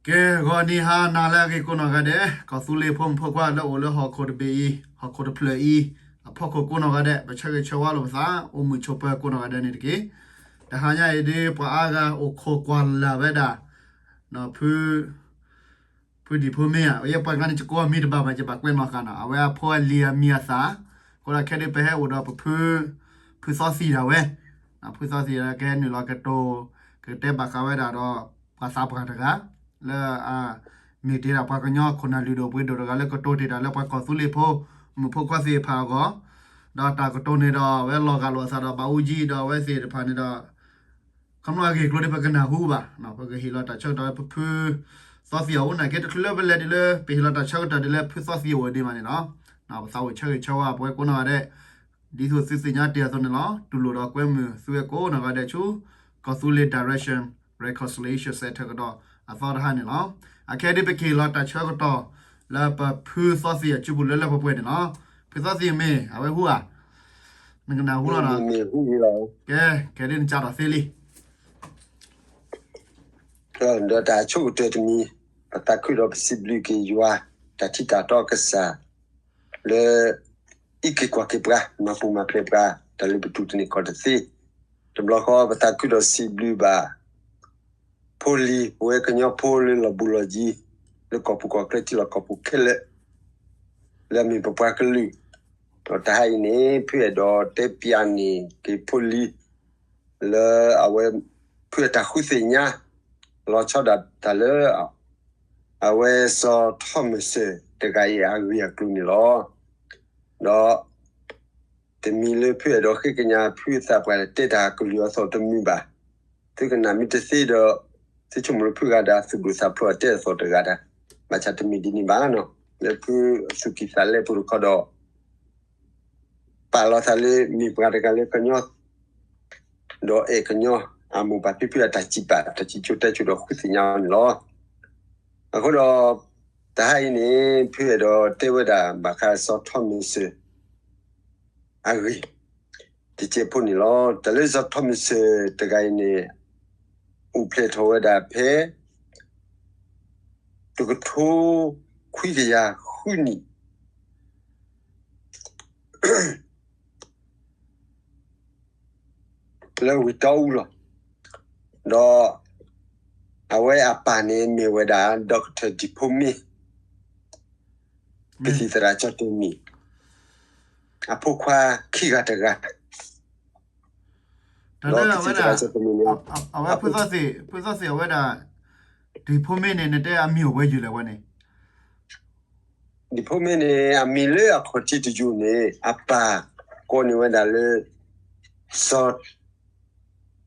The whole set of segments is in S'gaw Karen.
ကဲ ဂီၤနံၤဟါနၤလၢအဂ့ၤကိးနီၢ်ဂၤဒဲး, ကီၢ်သူလ့ၤဖိမုၣ်ဖိခွါလၢအိၣ်လၢဟီၣ်ခိၣ်တဘ့ၣ်အံၤ, ဟီၣ်ခိၣ်တဖျၢၣ်အံၤ, အဖီခိၣ်ကိးနီၢ်ဂၤဒဲး, ပဆၢဂ့ၤဆၢဝါလိာ်ပသး, အိၣ်မုာ်ဆိးပၢၤကိးနီၢ်ဂၤဒဲးန့ၣ်တက့ၢ်. တဟါညါအံၤဒ်ပှၤအါဂၤအိၣ်ခိးကွၢ်လၢ်ဝဲဒၣ် ဖု ဖုဒံၣ်ဖိမ့ၢ်ဧါ, ယဲပှၤကျါန့ၣ် ယကိးမံၤတဘၣ်ဘၣ် ယဘၣ်ကွဲးနီၢ်ဃာ်နီၤ, အဝဲအဖိအလံၤအမံၤအသၣ်, အဃိဒီးခဲဒ်ပဟဲအိၣ်ဒီးပဖု ဖုသီသံၣ်ဒၣ်ဝဲ, ဖုသီသံၣ်ဒၣ်ကဟဲနုာ်လီၤကတိၤ ကတဲဘၣ်ဃးဝဲဒၣ်ဒီး ပှၤသးပှၢ်တဂၤ လၢအ မ့ၢ်တ့ၢ်ဒၣ်ပှၤကညီခိၣ်နၢ်လုၢ်ဒိၣ်ပှ့ၤဒိၣ်တဂၤလၢကတိၤတ့ၢ်တၢ်လၢပှၤကီၢ်သူလ့ၤဖိ မုၣ်ဖိခွါသ့ၣ်တဖၣ်အဂီၢ်, ဒီးတၢ်ကတိၤန့ၣ်ဒီး အဝဲလီၤဂာ်လိာ်အသးဒီးဘၣ်အူကၠံ ဒီးအဝဲသ့ၣ်တဖၣ်န့ၣ်ဒီး ခီဖျိအဂ့ၢ်အကျိၤဒ်ပကနၢ်ဟူဘၣ်, ပကဟ့ၣ်လီၤတၢ်ဆၢကတီၢ်လၢပဖုသီသံၣ်အအိၣ်နာ်က့ တချုးလၢပလဲၤဒ်လၢ ပဟ့ၣ်လီၤတၢ်ဆၢကတီၢ်ဒ်လၢဖုသီသံၣ်အအိၣ်ဒံးဘၣ်န့ၣ်လီၤ. ပသးအိၣ်ဆၢဂ့ၤဆၢဝါပဝဲကိးနီၢ်ဂၤဒဲး ဒ်သိးသုသ့ၣ်ညါတ့ၢ်အသိးန့ၣ်လီၤ. တူၢ်လိာ်ဒီးကွဲမုာ်သုဝဲကိးနီၢ်ဂၤဒဲးဆူ ကီၢ်သူလ့ၤ Direction Reconciliation Center ကဒီးအသီတဟါန့ၣ်လီၤ. အခဲဒ်ပကဟ့ၣ်လီၤတၢ်ဆၢကတီၢ် လၢပဖုသီသံၣ်အစုပူၤလၢလၢပှဲၤပှဲၤန့ၣ်လီၤ. ဖုသီသံၣ်မ့ၢ် အဝဲဟူဧါ, နကနၢ်ဟူလီၤနီၤ. ကဲ ခဲဒ်နကးထီၣ်သ့လံ. ဒီးတၢ်ဆိကတၢၢ်တမံၤ, ပသးခုဒီးပစံးဘျုးက့ၤယွၤ တၢ်ထံၣ်တၢ်တီကစၢ် လၢ အံးက့ၤကွၢ်က့ၤပှၤ မၤပူၤမၤဖျဲးပှၤ တၢ်လၢပတူၢ်တန့ၢ်ခီၣ်တသ့, တဘျီဃီပသးခုဒီးစံးဘျုးဘၣ် ဖိလံၤ ပဝဲကညီဖိလၢလီၢ်ဘူးလီၢ်ယံၤ လၢကီၢ်ပူၤကီၢ်ချၢထံလီၢ်ကီၢ်ပူၤခဲလၢာ် လၢအမ့ၢ်ပပှၤကလုာ်, ဒီးတဟါအံၤန့ၣ် ဖုအဲၣ်ဒိးတဲပၠးန့ၢ်က့ၤဖိလံၤ လၢအဝဲ ဖုအတၢ်ဃုသ့ၣ်ညါ လီၤဆီဒၣ်တၢ်လၢ အဝဲစီၤထီၣ်မုၢ်စၢၤတဂၤအံၤအဂ့ၢ်အကျိၤန့ၣ်လီၤ. ဒီး တမံၤလၢဖုအဲၣ်ဒိးဃ့ကညးဖုသးပှၢ်တဲတၢ်ကလုၢ်အသီၣ်တမုာ်ဘၣ်. သုကနၣ်မ့ၢ်တသ့ဒီး သုဆိကမိၣ်လၢဖုဂၤဒီးအသူၣ်ဒိၣ်သးဖျိးအတဲအသီၣ်တဂၤဒီး ဘၣ်ဆၣ်တမ့ၢ်ဒ်န့ၣ်ဘၣ်နီၤ. လၢဖုအသူၣ်ကံၢ်သးလဲပူၤတခီဒီး ပာ်လီၤသးလၢမ့ၢ်ပှၤတဂၤလၢကညီ ဒီးအဲၣ်ကညီ အမိၢ်ပၢ်ဖံဖုအတၢ်စံးပာ် တၢ်စံးဆိတဲဆိဒီးဃုသ့ၣ်ညါအီၤန့ၣ်လီၤ. အဃိဒီး တဟါအံၤန့ၣ် ဖုအဲၣ်ဒိးတဲဝဲဒၣ်ဘၣ်ဃးစီၤထီၣ်မုၢ်စၢၤ အဂ့ၢ် တစဲးဖိန့ၣ်လီၤ. တၢ်လၢစီၤထီၣ်မုၢ်စၢၤတဂၤအံၤန့ၣ် အိၣ်ဖျဲၣ်ထီၣ်ဝဲဒၣ်ဖဲ တကထိခွံကယၤဃုနံၣ် လၢဝ့ၢ်တီအူလီၤ. ဒီး အဝဲအပၢ်န့ၣ်မ့ၢ်ဝဲဒၣ် Doctor ဒံၣ်ဖိမ့ၢ် ကသံၣ်သရၣ်ကၠီၣ်တဲၢ်မံၤ အဖိခွါခံဂၤတဂၤ တၢ်လၢအဝဲဒၣ် အဝဲဖုသီသံၣ် ဖုသီသံၣ်အဝဲဒၣ် ဒံၣ်ဖိမ့ၢ်န့ၣ် နတဲအမံၤအိၣ်ဝဲယုာ်လဲၣ်ဝဲန့ၣ် ဒံၣ်ဖိမ့ၢ်န့ၣ် အမံၤလၢအခီၣ်ထံးတယုၢ်န့ၣ် အပၢ်ကိးန့ၢ်ဝဲဒၣ်လၢ စီၤ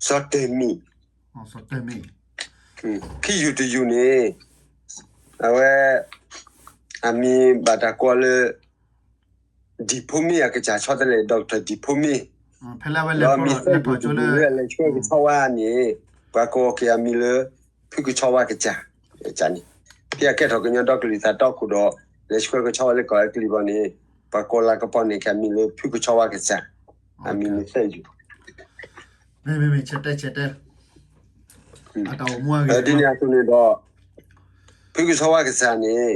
စီၤတဲၢ်မံၤ ခံယုၢ်တယုၢ်န့ၣ် အဝဲ အမံၤဘၣ်တၢ်ကိးလၢ ဒံၣ်ဖိမ့ၢ်အကစၢ်ဆီတလဲ Doctor ဒံၣ်ဖိမ့ၢ် ဒီးအမံၤသၢယုၢ်တယုၢ်လၢအလဲၤဆှၢကဆီဝါန့ၣ် ပှၤကိးက့ၤအမံၤလၢ ဖုကဆီဝါကစၢ် န့ၣ် ဖဲအကဲထီၣ်ကညီဒီကလုာ်သးတီခိၣ်ဒီး လဲၤဆှၢကဆီဝါလၢကီၢ်အဲကလံးဘီန့ၣ် ပှၤကိးလၢကပီၤန့ၣ် ကမံၤလၢဖုကဆီဝါကစၢ် အမံၤန့ၣ်သၢယုၢ် မ့မ့ၢ်ဆဲးတဲဆဲးတဲ ဒ်န့ၣ်အသိးန့ၣ်ဒီး ဖုကဆီဝါကစၢ်န့ၣ်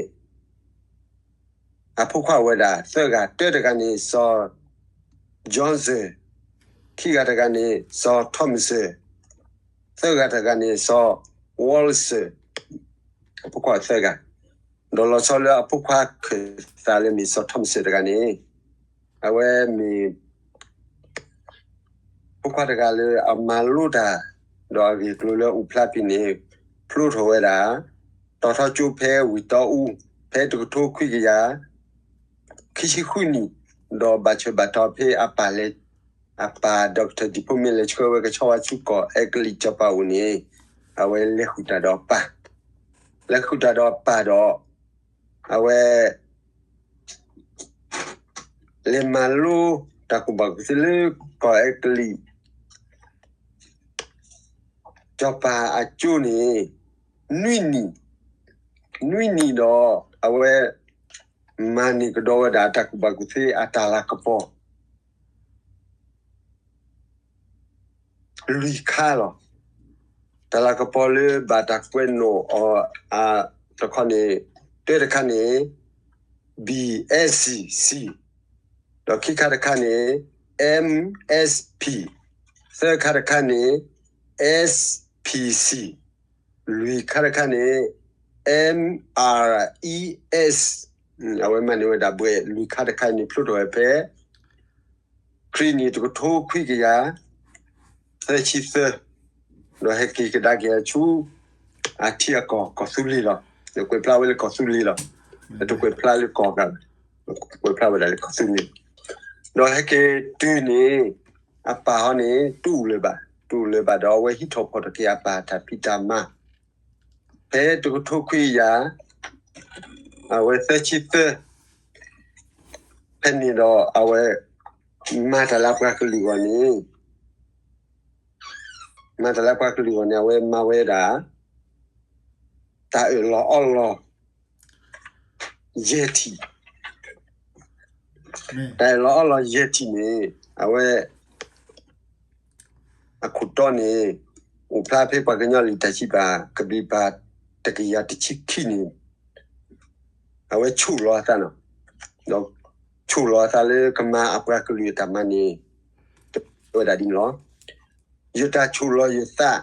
အဖိခွါဝဲဒၣ်သၢဂၤ တၢတဂၤန့ၣ် စီၤ Johnson, ခံဂၤတဂၤန့ၣ် စီၤ Thompson, သၢဂၤတဂၤန့ၣ် စီၤ Walson, အဖိခွါသၢဂၤ, ဒီးလီၤဆီလၢအဖိခွါခၢၣ်သးလၢမ့ၢ်စီၤ Thompson တဂၤန့ၣ် အဝဲမ့ၢ် ဖိခွါတဂၤလၢအမၤလိတၢ် ဒီးအဂ့ၢ်အကျိၤလၢအအိၣ်ဖျါဖဲန့ၣ် ဖျိထီၣ်ဝဲဒၣ် တီၤထီကၠိဖဲဝ့ၢ်တီအူ ဖဲတကထိခွံကယၤ ခံဆံဃုနံၣ်, ဒီးဘၣ်ဆၢဘၣ်တီၤဖဲအပၢ်လဲၤ အပၢ် Doctor ဒံၣ်ဖိမ့ၢ်လဲၤဆှၢဝဲကဆီဝါဆူကီၢ်အဲကလံးစီၤပၤအအိၣ်န့ၣ် အဝဲလဲၤဃုာ်တၢ်ဒီးအပၢ်, လဲၤဃုာ်တၢ်ဒီးအပၢ်ဒီး အဝဲ လဲၤမၤလိတၢ်ကူၣ်ဘၣ်ကူၣ်သ့လၢကီၢ်အဲကလံး စီၤပၤအကၠိန့ၣ် နွံနံၣ်, နွံနံၣ်ဒီး အဝဲ မၤန့ၢ်ကဒီးဝဲဒၣ်တၢ်ကူၣ်ဘၣ်ကူၣ်သ့အတၢ်လၤကပီၤ လွံၢ်ခါလီၤ. တၢ်လၤကပီၤလၢဘၣ်တၢ်ကွဲးနီၣ်အီၤ တခီန့ၣ်, တၢတခါန့ၣ် B S C, ဒီးခံခါတခါန့ၣ် M S P, သၢခါတခါန့ၣ် S P C, လွံၢ်ခါတခါန့ၣ် M R E S, အဝဲမၤန့ၢ်ဝဲဒၣ်ဘှဲးလွံၢ်ခါတခါန့ၣ် ဖျိထီၣ်ဝဲဖဲ ခရံာ်နံၣ်တကထိခွံကယၤ သၢဆံသၢ, ဒီးဟဲက့ၤကဒါက့ၤအဆူ အထံအကီၢ် ကီၢ်သူလ့ၤလီၤ. ကွဲးဖျါဝဲလၢကီၢ်သူလ့ၤလီၤ. တကွဲးဖျါလၢကီၢ်ဂၤ, ကွဲးဖျါဝဲဒၣ်လၢကီၢ်သူလ့ၤ, ဒီးဟဲက့ၤတုၤန့ၣ် အပၢ်ဟီန့ၣ် တူၢ်လၢၤဘၣ်, တူၢ်လၢၤဘၣ်ဒီး အဝဲဟံးထီၣ်ဖီၣ်ထီၣ်က့ၤအပၢ်တၢ်ဖံးတၢ်မၤ ဖဲတကထိခွံကယၤ အဝဲသၢဆံသၢ, ဖဲန့ၣ်ဒီးအဝဲ မၤတၢ်လၢအပှၤကလုာ်အဂီၢ်န့ၣ်, မၤတၢ်လၢအပှၤကလုာ်အဂီၢ်န့ၣ် အဝဲမၤဝဲဒၣ် တၢ်အၢၣ်လီၤအီလီၤ ယဲၢ်ထံၣ်, တၢ်အၢၣ်လီၤအီလီၤယဲၢ်ထံၣ်န့ၣ် အဝဲ အခိၣ်တီန့ၣ် အိၣ်ဖျါဖဲပှၤကညီလံာ်တၢ်စံးပာ် ကဘျံးပၤ တကယၤတဆံခံန့ၣ်, အဝဲဆိၣ်လီၤအသးန့ၣ်, ဒီးဆိၣ်လီၤအသးလၢကမၤအပှၤကလုာ်အတၢ်မၤန့ၣ် တဲဝဲဒၣ်ဒ်န့ၣ်လီၤ. ယတၢ်ဆိၣ်လီၤယသး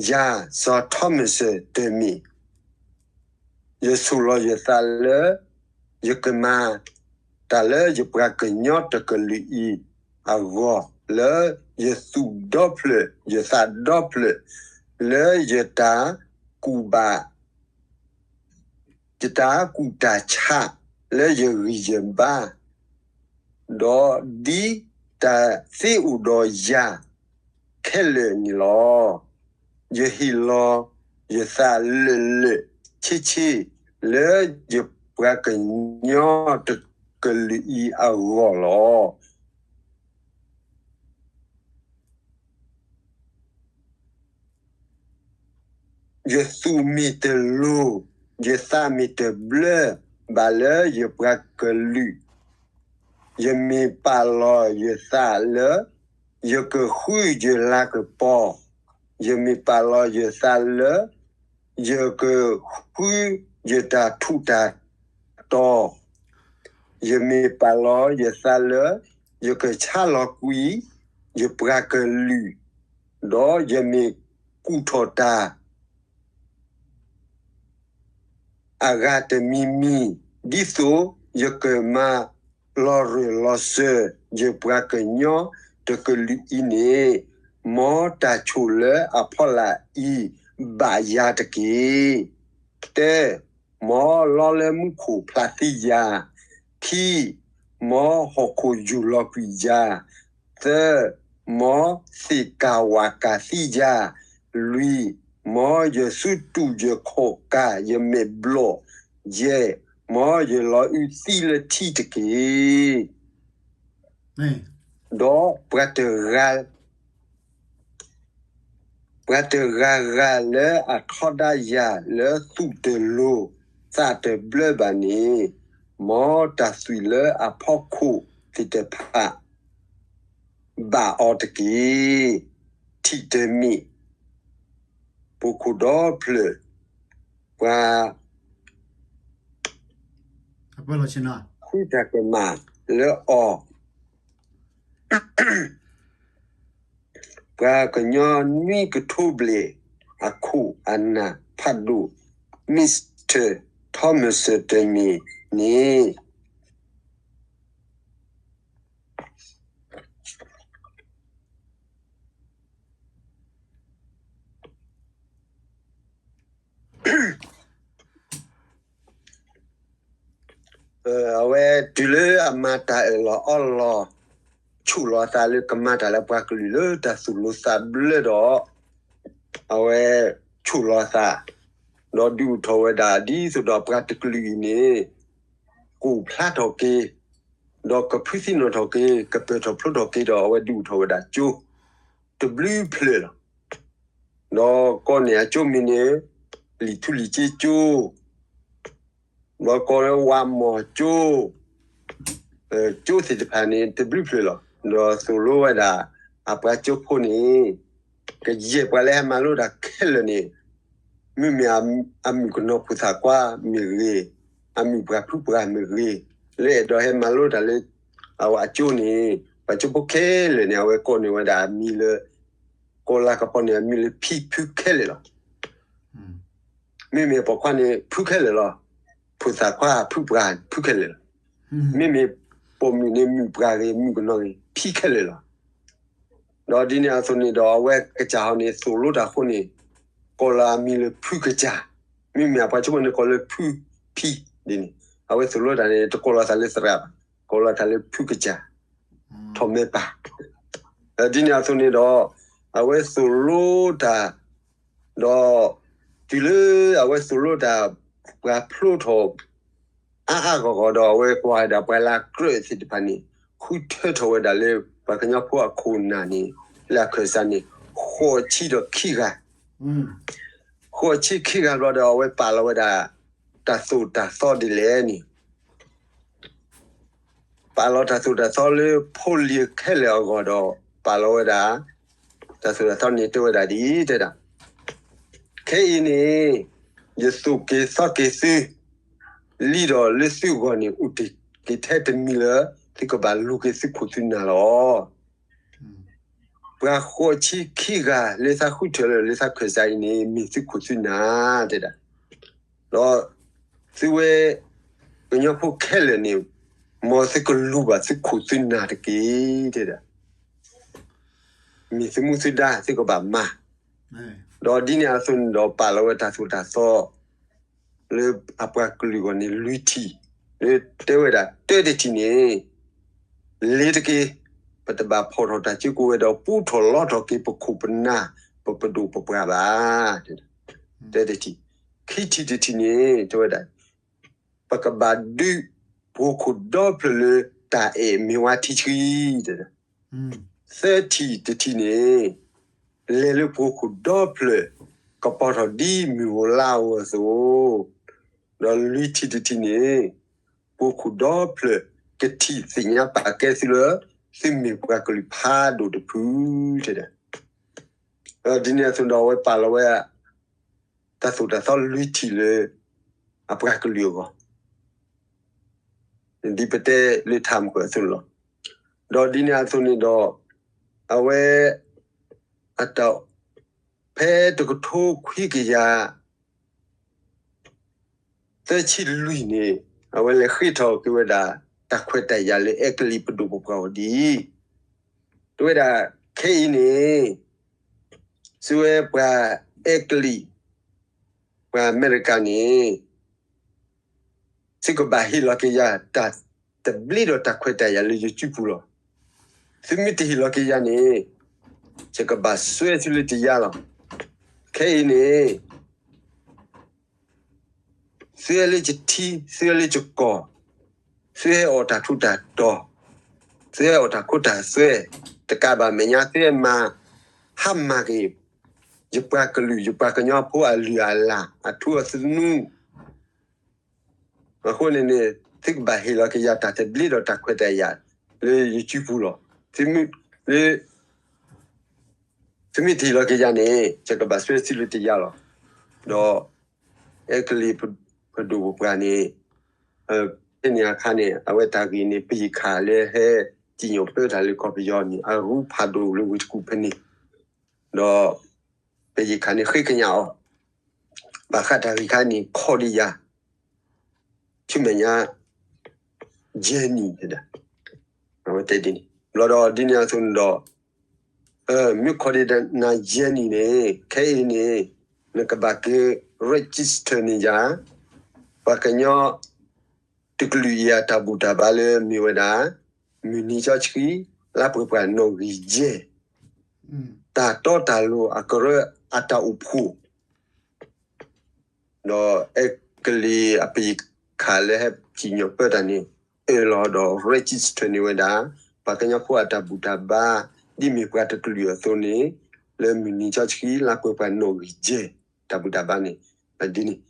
ယၤ စီၤထီမစၢၣ်တမ့ၢ် ယဆိၣ်လီၤယသးလၢ ယကမၤတၢ်လၢယပှၤကညီတကလုာ်အံၤအဂီၢ် လၢယသူၣ်ဒီဖျၢၣ် ယသးဒီဖျၢၣ် လၢယတၢ်ကူၣ်ဘၣ် ယတၢ်ကူၣ်တၢ်ဆးလၢယဂံၢ်ယဘါ, ဒီးဒ်တၢ်သ့အိၣ်ဒီးယၤခဲလၢာ်န့ၣ်လီၤ. ယဟ့ၣ်လီၤယသးလၢာ်လၢာ်ဆ့ဆ့ လၢယပှၤကညီတကလုာ်အံၤအဂီၢ်လီၤ. ယသူၣ်မ့ၢ်တလိၤ, ယသးမ့ၢ်တဘျၢဘၣ်လၢယပှၤကလုာ်, ယမ့ၢ်ပာ်လီၤယသးလၢ ယကဃုယလၤကပီၤ, ယမ့ၢ်ပာ်လီၤယသးလၢ ယကဃုယတၢ်ထူးတၢ်တီၤ, ယမ့ၢ်ပာ်လီၤယသးလၢ ယကဆါလီၤကွံာ်ယပှၤကလုာ်, ဒီးယမ့ၢ်ကူၣ်ထီၣ်တၢ် အဂၤတမံၤမံၤ, ဒ်သိးယကမၤလီၤရၢၢ်လီၤစၢၤ ယပှၤကညီတကလုာ်အံၤန့ၣ်, မ်တၢ်ဆိၣ်လၢအဖီလာ်အံၤဘၣ်ယၤတက့ၢ်. တၢ, မ်လီလၢမူခိၣ်ဖျးသံယၤ, ခံ, မ်ဟီၣ်ခိၣ်ယူၢ်လီၤကွံာ်ယၤ, သၢ, မ်သ့ၣ်ကၢ်ဝးကၢ်သံယၤ, လွံၢ်, မ်ယစုတူာ်ယခီၣ်ကၢ်ယမဲာ်ဘျီၣ်, ယဲၢ်, မ်ယလီၤအုးသံလၢထံတက့ၢ်. ဒီးပှၤတဂၤ ပှၤတဂၤဂၤလၢအထီဒါယၤလၢသူၣ်တလိၤသးတဘျၢဘၣ်န့ၣ်, မ်တၢ်သွံၣ်လၢအဖီခိၣ်သ့ၣ်တဖၣ်ဘၣ်အီၤတက့ၢ်. ထံၣ်တမ့ၢ် ပူၤခိၣ်ဒီဖျၢၣ် ပှၤ ဃုတၢ်ကမၣ်လၢအီၤ ပှၤကညီနွံကထိဘျဲၣ်အခိၣ်အနၢ်ဖးဒိၣ် Mister Thomas တမံၤန့ၣ် အဝဲတုၤလၢအမၤတၢ်အၢၣ်လီၤအီလီၤ ဆိၣ်လီၤအသးလၢကမၤတၢ်လၢပှၤကလုာ်လၢတၢ်သူၣ်လိၤသးဘျၢဒီး အဝဲဆိၣ်လီၤအသး ဒီးဒုးအိၣ်ထီၣ်ဝဲဒၣ်ဒ်သိးဒီးပှၤတကလုာ်အံၤန့ၣ် ကအိၣ်ဖျါထီၣ်က့ၤ ဒီးကဖုသံနီၣ်ထီၣ်က့ၤ ကပၢၢ်ထီၣ်ဖျိထီၣ်က့ၤဒီး အဝဲဒုးအိၣ်ထီၣ်ဝဲဒၣ်ကၠိ တဘျုးဖျၢၣ်လီၤ. ဒီးကီၢ်န့ၣ်အကၠိမံၤန့ၣ် လံာ်ထူလံာ်ကၠ့ကၠိ ဒီးကီၢ်ဝါမီၢ်ကၠိ ကၠိသ့ၣ်တဖၣ်န့ၣ် တဘျုးဖျၢၣ်လီၤ. ဒီးသိၣ်လိဝဲဒၣ် အပှၤကၠိဖိန့ၣ် ကယဲၢ်ပှၤလၢဟဲမၤလိတၢ်ခဲလၢာ်န့ၣ်, မ့မ့ၢ်အမုၣ်ကနီၤဖိသၣ်ခွါမ့ၢ်ဂ့ၤ, အမုၣ်ပှၢ်ဖုပှၢ်မ့ၢ်ဂ့ၤ, လၢအဲၣ်ဒိးဟဲမၤလိတၢ်လၢ အဝဲအကၠိန့ၣ်, ပှၤကၠိဖိခဲလၢာ်န့ၣ် အဝဲကိးန့ၢ်ဝဲဒၣ်အမံၤလၢ, ကိးလၤကပီၤန့ၣ် အမံၤလၢဖံဖုခဲလၢာ်လီၤ. မ့မ့ၢ်ပိာ်ခွါန့ၣ် ဖုခဲလၢာ်လီၤ. ဖိသၣ်ခွါဖုပှၢ်ဖုခဲလၢာ်လီၤ. မ့မ့ၢ်ပိာ်မုၣ်န့ၣ် မုၣ်ပှၢ်ဂ့ၤ မုၣ်ကနီၤဂ့ၤ ဖံခဲလၢာ်လီၤ. ဒီးဒ်န့ၣ်အသိးန့ၣ်ဒီး အဝဲကစၢ်ဟီန့ၣ် သိၣ်လိတၢ်အဃိန့ၣ်, ကိးလီၤအမံၤလၢဖုကစၢ်, မ့မ့ၢ်အပှၤကၠိဖိန့ၣ် ကိးလၢဖုဖံဒ်န့ၣ်, အဝဲသိၣ်လိတၢ်န့ၣ် တကိးလီၤသးလၢသရၣ်ဘၣ်, ကိးလီၤသးလၢဖုကစၢ်, ထီၣ်မဲပၢ်. ဒ်န့ၣ်အသိးန့ၣ်ဒီး အဝဲသိၣ်လိတၢ် ဒီးတုၤလၢအဝဲသိၣ်လိတၢ် ပှၤဖျိထီၣ် အါအါဂီၢ်ဂီၢ်ဒီး အဝဲကွၢ်ဝဲဒၣ်ပှၤလၢအကြၢးသ့ၣ်တဖၣ်န့ၣ် ဃုထၢထီၣ်ဝဲဒၣ်လၢပှၤကညီဖိအခိၣ်နၢ်န့ၣ် လၢအခၢၣ်စးန့ၣ် ဃိးဆံဒီးခံဂၤ, ဃိးဆံခံဂၤဘျီဒီး အဝဲပာ်လီၤဝဲဒၣ် တၢ်သိၣ်တၢ်သီဒ်လဲၣ်န့ၣ် ပာ်လီၤတၢ်သိၣ်တၢ်သီလၢဖိလံၤခဲလၢာ်အဂီၢ်ဒီး ပာ်လီၤဝဲဒၣ် တၢ်သိၣ်တၢ်သီန့ၣ်တဲဝဲဒၣ်ဒ်အံၤ, တဲဒၣ်, ခဲအံၤန့ၣ် ယသိၣ်က့ၤသီက့ၤသု လံဒီးလၢသုဂီၢ်န့ၣ် အိၣ်တ့ၢ်က့ၤထဲတမံၤလၢ သုကဘၣ်လူၤက့ၤသုခိၣ်သုနၢ်လီၤ. ပှၤဃိးဆံခံဂၤလၢသးဃုထၢလၢ လၢသးခၢၣ်စးအံၤန့ၣ် မ့ၢ်သုခိၣ်သုနၢ် တဲဒၣ်, ဒီးသုဝဲကညီဖိခဲလၢာ်န့ၣ် မ်သုကလူၤဘၣ်သုခိၣ်သုနၢ်တက့ၢ် တဲဒၣ်, မ့ၢ်သုမူသုဒါသုကဘၣ်မၤ, ဒီးဒ်န့ၣ်အသိးန့ၣ်ဒီး ပာ်လီၤဝဲတၢ်သိၣ်တၢ်သီ လၢအပှၤကလုာ်အဂီၢ်န့ၣ် လွံၢ်ထံၣ်, လၢတဲဝဲဒၣ် တၢတထံၣ်န့ၣ် လ့ၤတက့ၢ်, ပတဘၣ်ဖီၣ်ထီၣ်တၢ်စုကဝဲၤဒီး ပူထီၣ်လီထီၣ်က့ၤပခိၣ်ပနၢ် ပပဒိၣ်ပပှၢ်ဘၣ်, တၢတထံၣ်, ခံထံၣ်တထံၣ်န့ၣ် တဲဝဲဒၣ် ပကဘၣ်ဒုးပှၤခိၣ်ဒီဖျၢၣ်လၢတၢ်အဲၣ်မ့ၢ်ဝါထံဆှံ, သၢထံၣ်တထံၣ်န့ၣ် လဲၤလၢပှၤခိၣ်ဒီဖျၢၣ် ကပီၤထီၣ်ဒ်မုၢ်ဧိၤလါဧိၤအသိး, ဒီးလွံၢ်ထံၣ်တထံၣ်န့ၣ် ပှၤခိၣ်ဒီဖျၢၣ်ကထံၣ်သ့ၣ်ညါပာ်ကဲသုလၢ သုမ့ၢ်ပှၤကလုာ်ဖးဒိၣ်တဖု, တဲဒၣ်, ဒ်န့ၣ်အသိးဒီး အဝဲပာ်လီၤဝဲ တၢ်သိၣ်တၢ်သီလွံၢ်ထံၣ်လၢ အပှၤကလုာ်အဂီၢ် ဒ်ပတဲလၢထးမုၢ်ကၢၢ်အသိးန့ၣ်လီၤ. ဒီးဒ်န့ၣ်အသိးန့ၣ်ဒီး အဝဲ အတၢ် ဖဲတကထိခွံကယၤ သၢဆံလွံၢ်န့ၣ် အဝဲလဲၤဃ့ထီၣ်က့ၤဝဲဒၣ် တၢ်ခွဲးတၢ်ယာ်လၢအဲကလံးပဒိၣ်ပပှၢ်အဂီၢ်ဒ်အံၤ, တဲဝဲဒၣ် ခဲအံၤန့ၣ် သုဝဲပှၤအဲကလံး ပှၤအမဲရကၤန့ၣ် သုကဘၣ်ဟ့ၣ်လီၤက့ၤယၤ တၢ်တဘျ့ဒီးတၢ်ခွဲးတၢ်ယာ်လၢယစုပူၤလီၤ. သုမ့ၢ်တဟ့ၣ်လီၤက့ၤယၤန့ၣ် ယကဘၣ်စွဲသုလၢတယါလီၤ. ခဲအံၤန့ၣ် သုဟဲလၢယထံ သုဟဲလၢယကီၢ်, သုဟဲအီၣ်တၢ်ထူးတၢ်တီၤ, သုဟဲအီၣ်တၢ်ခိတၢ်သွဲ, တကးဘၣ်မဲာ်ညါ သုဟဲမၤ ဟါမၢ်က့ၤ ယပှၤကလုာ် ယပှၤကညီဖိအလုၢ်အလၢ် အထူအသနူ အဃိန့ၣ်န့ၣ် သုကဘၣ်ဟ့ၣ်လီၤက့ၤယၤ တၢ်တဘျ့ဒီးတၢ်ခွဲးတၢ်ယာ်လၢယစုပူၤလီၤ. သုမ့ၢ်တဟ့ၣ်လီၤက့ၤယၤန့ၣ် ယကဘၣ်စွဲသုလၢတယါလီၤ. ဒီး အဲကလံးပဒိၣ်ပပှၢ်န့ၣ် ဖဲန့ၣ်အခါန့ၣ် အဝဲတၢ်ဂ့ၢ်န့ၣ် ပယီၤခးလၢဟဲစံၣ်ညီၣ်ပၢတၢ်လၢကီၢ်ပယီၤန့ၣ် အရူဖးဒိၣ်လၢဝ့ၢ်တကူၣ်ဖဲန့ၣ်, ဒီး ပယီၤခးန့ၣ်ဃ့ကညးအီၤ ဘၣ်ဃးတၢ်ဂ့ၢ်ခါန့ၣ် ခိးဒံးယၤ ဆူမဲာ်ညါ ယဲၢ်နံၣ်, အဝဲတဲဒ်န့ၣ် ဘျီဒီးဒ်န့ၣ်အသိးန့ၣ်ဒီး မ့ၢ်ခိးဒံးနၤယဲၢ်နံၣ်န့ၣ် ခဲအံၤန့ၣ် နကဘၣ်က့ၤ register န့ၢ်ယၤ ပှၤကညီတကလုာ်အံၤအတၢ်ဘူၣ်တၢ်ဘါလၢမ့ၢ်ဝဲဒၣ် မုၢ်နံၤကၠီဆှံ လါပှဲၤပှဲၤနီၣ်ဂံၢ်ယဲၢ် တၢ်တီတၢ်လိၤအကရၢအတၢ်အိၣ်ဖှိၣ် ဒီးအဲကလံးအပယီၤခးလၢဟဲစံၣ်ညီၣ်ပၢတၢ်န့ၣ် အၢၣ်လီၤဒီး register န့ၢ်ဝဲဒၣ် ပှၤကညီဖိအတၢ်ဘူၣ်တၢ်ဘါ ဒ်မ့ၢ်ပှၤတကလုာ်အသိးန့ၣ် လၢမုၢ်နံၤကၠီဆှံ လါပှဲၤပှဲၤနီၣ်ဂံၢ်ယဲၢ် တၢ်ဘူၣ်တၢ်ဘါန့ၣ် ဒ်န့ၣ်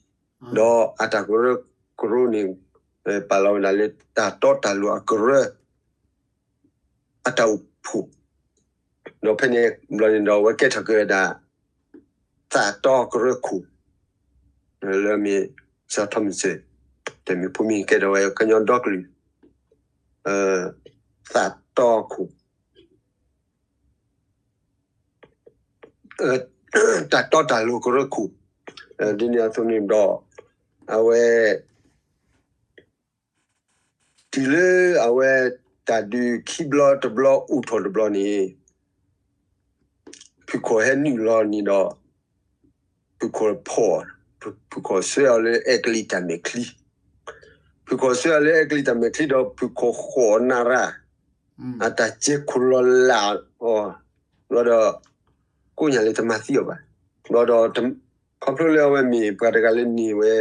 ဒီးအတၢ်ကရၢကရိန့ၣ် ပာ်လီၤဝဲဒၣ်လၢတၢ်တီတၢ်လိၤအကရၢ အတၢ်အိၣ်ဖှိၣ် ဒီးဖဲန့ၣ်ဘျီန့ၣ်ဒီး အဝဲကဲထီၣ်က့ၤဝဲဒၣ် သးတီကရၢခိၣ်, လၢမ့ၢ် စီၤထီၣ်မုၢ်စၢၤ တမ့ၢ်ဖိမ့ၢ်ကဲထီၣ်ဝဲကညီဒီကလုာ် သးတီခိၣ် တၢ်တီတၢ်လိၤကရၢခိၣ်, ဒ်န့ၣ်အသိးန့ၣ်ဒီး အဝဲ တုၤလၢအဝဲ တၢ်ဒုးခံဘျီတဘျီအိၣ်ထီၣ်တဘျီန့ၣ် ဖုၣ်ခီၣ်ဟဲနုာ်လီၤန့ၣ်ဒီး ဖုၣ်ခီၣ်ဖီၣ်, ဖုၣ်ခီၣ်ဆှၢအီၤလၢအဲကလံးတၢ်မဲာ်ချံ, ဖုၣ်ခီၣ်ဆှၢအီၤလၢအဲကလံးတၢ်မဲာ်ချံဒီး ဖုၣ်ခီၣ်ဃီၣ်နၣ်ရၣ် အတၢ်စဲခိၣ်လီၤလးအီၤ, ဘျီဒီး ကိးညါလၢတမၤသံအီၤဘၣ်, ဘျီဒီး ခီဖျိလၢအဝဲမ့ၢ်ပှၤတဂၤလၢန့ၢ်ဝဲ